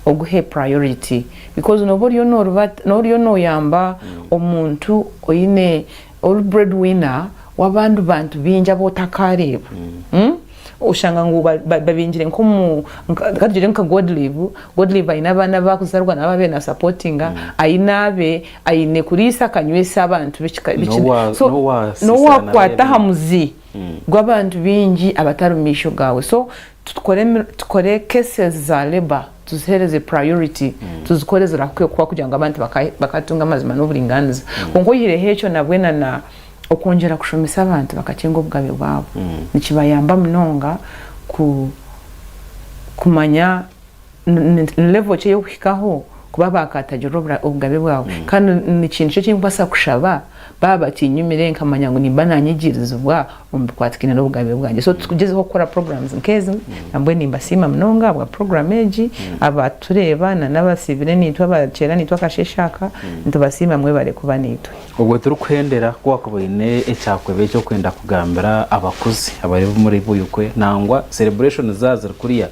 oguhe priority Because nooba oriyo noorubata, nooba oriyo nooyamba omuntu oine ori bread winner w'abandi bantu baingi abu otakaareeba. Oshanga ngu babingire nk'omu katugire nka Godlive, Godlive aine abaana abu arikuzarwa nabo abu abaire na supportinga, aine abe, aine kuriisa akanywesa abantu b'ekika so n'owakwata aha muzi gw'abantu baingi abatari mu maisho gaawe so tukore cases za labour tuzihereze priority tuzikore zirahuke kuhwa kugira ngu abantu bakatunga amazima n'oburingaaniza kwonka oyihireho ekyo nabwe na na Okwongyera kushomesa abantu bakakyenga obugabe bwabo nikibayamba munonga kumanya ni level ki ey'okuhikaho kuba baakatagirira obugabe bwawe. Kandi ni kintu ki eki ndikubaasa kushaba baaba batiinyumire nkamanya ngu nimba naanyigirizibwa omu bikwatikaine n'obugabe bwangye. So tugyezeho kukora programs nk'ezi nambwenu nimbasiima munonga ahabwa program egi, abatureeba n'abasiibire naitwe abakyera naitwe akasheeshe aka, nitubasiima mwebare kuba naitwe. Obwo turikuhendera, ku waakuba oine ekyakweba eki orikwenda kugambira abakuzi abari omuri Buikwe nangwa celebration zaaba ziri kuriya,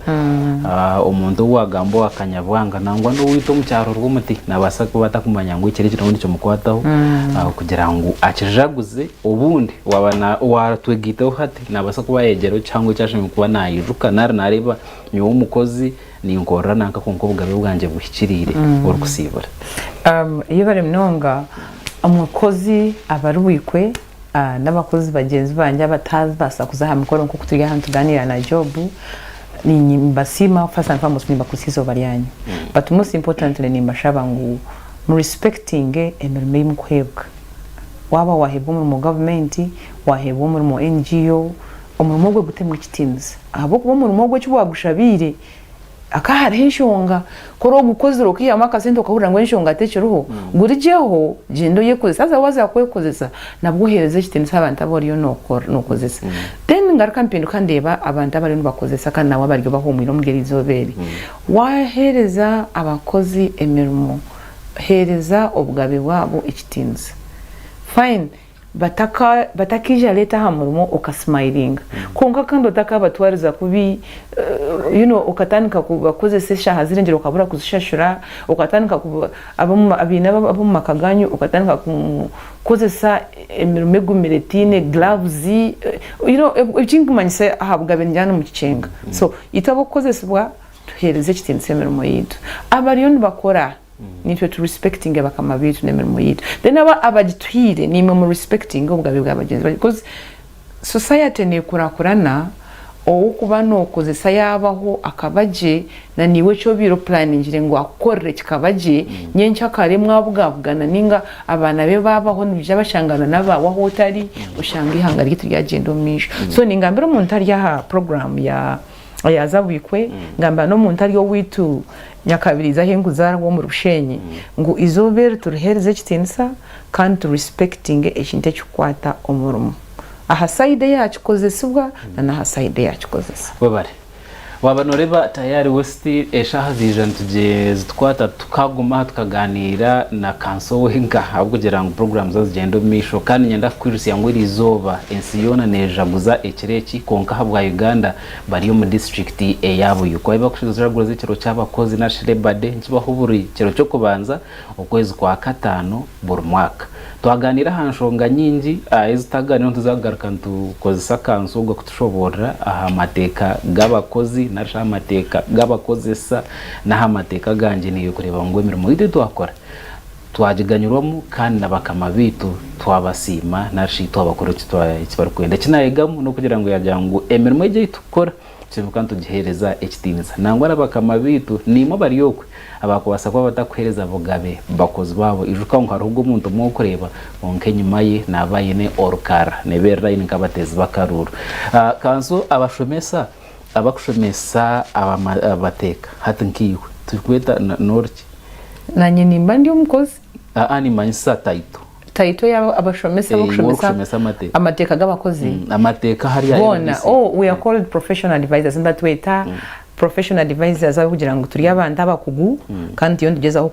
omuntu ou waagamba owa Kanyabwanga nangwa n'owaitu omu kyaro Rwomuti naabaasa kuba atakumanya ngu ekiro eki nabwo nikimukwataho kugira ngu akijaguze obundi waaba waatwegaitaho hati naabaasa kuba yaayegyereho kihango eki ashemereire kuba naijuka nari naareeba nyowe omukozi ninkorera nanka kwonka obugabe bwangye buhikiriire orikusiibura. Yebare munonga omukozi abari bwikwe n'abakozi bagyenzi bangye abatabaasa kuza aha mikoro nk'oku turi aha nitugaaniira na Job nimbasiima first and foremost nimbakutsya eizooba ryanyu but most importantly nimbashaba ngu mu respectinge emirimo ei mukuheebwa. Waaba waaheebwa omurimo gavumenti, waaheebwa omurimo NGO, omurimo ogwo gutemu ekitiinisa. Ahabw'okuba omurimo ogwo eki waagushabiire hakaba hariho enshonga. Ku oraba ogukozire okaihamu akasente okahurira ngu enshonga tekiriho, gurugyeho gyenda oyekozese. Haza waaza kwekozesa nabwo oheereze ekitiinisa abantu abu oriyo nookozesa. Then ngaruka mpinduka ndeeba abantu abariyo nibakozesa kandi nabo abariyo bahuumwire omuri eri izooba eri. Waaheereza abakozi emirimo, heereza obugabe bwabo ekitiinisa. Fine. Bataka batakaija late aha murimo okasimayiringa kwonka kandi otakabatwariza kubi you know okatandika kubakozesa eshaaha zirengire okabura kuzishashura okatandika kuba abomu abaine ab'omu maka gaanyu okatandika kukozesa emirimo egumire etaine gloves you know ekinkumanyisa aha bugabe ningira nimukikyenga so itwe ab'okukozesibwa tuheereze ekitiinisa emirimo yaitu abariyo nibakora Nitwe tu respectinge bakama baitu n'emirimo yaitu then abo abagituhaire naimwe mu respectinge obugabe bwa bagyenzi banyu coz society nekurakurana owukuba nokozesa yabaho akaba gye na naiwe eki obaire opulaningire ngu akukorere kikaba gye nyenkyakare mwabugabugana ninga abaana be babaho nibaija bashangana nabaawe ahu otari oshanga eihanga ryaitu ryagyenda omu maisho so ningambira omuntu ari aha program ya Yaaza Buikwe, ngambira n'omuntu ari owaitu Nyakabiriizi ahu enkuzaarwa omuri Bushenyi ngu eizooba eri turiheereze ekitiinisa kandi tu respectinge ekintu ekikukwata omurimo aha side eyakikozesibwa na n'aha side eyakikozesa. Webare. Waaba noreeba Tayari West eshaaha ziija nituzikwata tukaguma aha tukaganiira na kanso wenka ahabw'okugira ngu puroguraamu zo zigyenda omu maisho kandi niinyenda kukwijutsya ngu eriizooba ensi yoona neejaguza ekiro eki kwonka ahabwa Uganda bari omu disiturikiti eya Buyikwa. Ahu barikujaguza ekiro ky'abakozi narishi Labour Day nikibaho buri kiro ky'okubanza okwezi kwa kataano buri mwaka. Twagaaniira aha nshonga nyingi ezi tutagaaniireho nituza kugaruka nitukozesa kanso ogwo kutushoboorora aha mateeka g'abakozi narishi aha mateeka g'abakozesa n'aha mateeka agangye naiwe kureeba ngu emirimo yaitu ei twakora Twagiganyurwamu kandi na bakama baitu twabasiima nari shi twabakorera eki barikwenda. Eki naayegamu n'okugira ngu yaagira ngu emirimo egi ei turikukora tukivuka nitugiheereza ekitiinisa. Nangwa na bakama baitu naimwe abari okwe abaakubaasa kuba batakuheereza bugabe bakozi baabo, ijuka ngu hariho ogwo omuntu omwe orikureeba kwonka enyima ye naaba aine orukarara neeba eri layini nk'abateezi b'akaruuru. Kanso abashomesa abakushomesa abateeka hati nkaiwe turikweta n'oriki? Nanye nimba ndi omukozi. Aa nimanyisa title. Title ya abashomesa Eh, abokushomesa wokushomesa amateeka. amateeka g'abakozi. Amateeka hariya Boona LBC. oh we are called professional advisors nibatweta. Professional advisors ahabw'okugira ngu turi abantu abakugu kandi turiyo nitugyezaho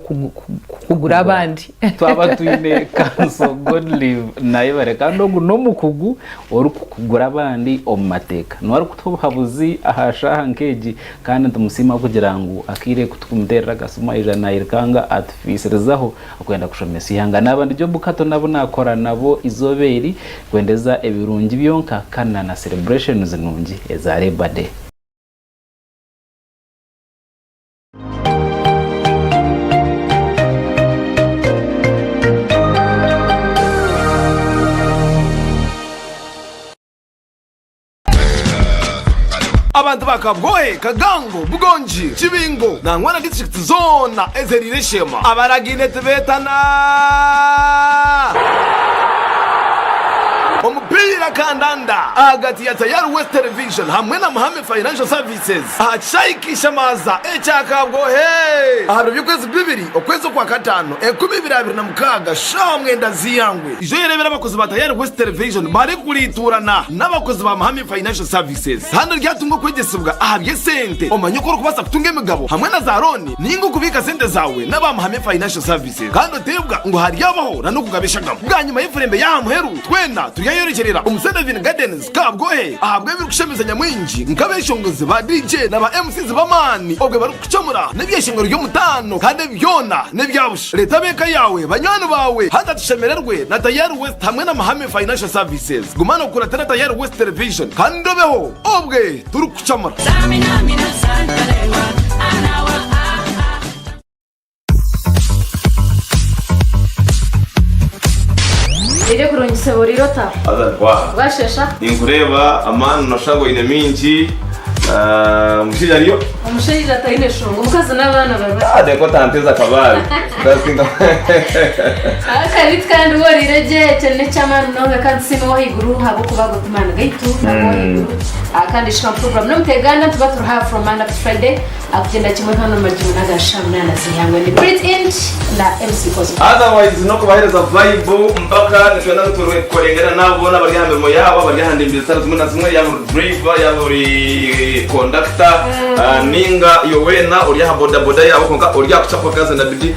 kugura abandi. Twaba twine Counsel Godlive Nayebare kandi ogu n'omukugu orikukugura abandi omu mateeka. Niwe arikutuha obuhabuzi aha shaaha nk'egi kandi nitumusiima kugira ngu akaire ku turikumuteerera akasimu aija nairukanga atufiisirizaho okwenda kushomesa eihanga. Naaba ndi Job Kato n'abu naakora nabo eizooba eri kwendeza ebirungi byonka kandi na na celebrations nungi eza Labour Day. Abantu ba Kabwohe, Kagango, Bugongi, Kibingo nangwa na disiturikiti zoona ezeriire Sheema abaragaine tibeetana. Omupiira kandanda ahagati ya Tayari West Television hamwe na Muhame Financial Services aha kishaayi Kishamaza ekya Kabwohe aha biro by'okwezi bibiri okwezi okwakataano 2026 shaaha mwenda z'eihangwe. Ijo oyereebere abakozi ba Tayari West Television barikuriiturana n'abakozi ba Muhame Financial Services. Hanu oryatunga okwegyesibwa aha by'esente, omanye oku orikubaasa kutunga emigabo hamwe na za looni nainga okubiika sente zaawe n'aba Muhame Financial Services. Kandi oteebwa ngu haryabaho na n'okugaba eshagama. Bwanyima y'efurembe y'aha muheru, twena turyayorekyerera omu Senevin Gardens Kabwohe ahabw'ebirikushemeza nyamwingi nk'abeshongozi, ba DJ na ba MCs b'amaani obwe barikukucamura n'ebyeshongoro by'omutaano kandi ebi byona n'ebya busha. Reeta ab'eka yaawe, banywani baawe haza tushemererwe na Tayari West hamwe na Muhame Financial Services. Guma nookuratira Tayari West Television kandi obeho obwe turikukucamura. Reero kurungi sebo reero ota? Haza ntwaha. Bwashesha. Ninkureeba amaani noshusha ngu oine mingi. Ah, Omushaija ariyo? Omushaija taine shonga, omukazi n'abaana bari bakye. Ah, reka otanteza akabaare. Akabiti kandi worire gye ekyo n'eky'amaani munonga kandi tusiime ow'ahaiguru ahabw'okuba ago ti maani gaitu n'ag'ow'ahaiguru. Ah, kandi Shema program n'omuteeganda nituba turi ha from Monday up to Friday. Akugyenda kimwe hano magingo n'aga shaaha munaana z'eihangwe ni Prit Int na MC Cosmo. Otherwise n'okubaheereza vibe mpaka nitwenda ngu tukorengane n'abo boona abari aha mirimo yaabo abari aha ndembe zitari zimwe na zimwe yaaba ori driver yaaba ori conductor ninga iwe weena ori aha bodaboda yaawe kwonka ori aha kucapa kazi na bidii.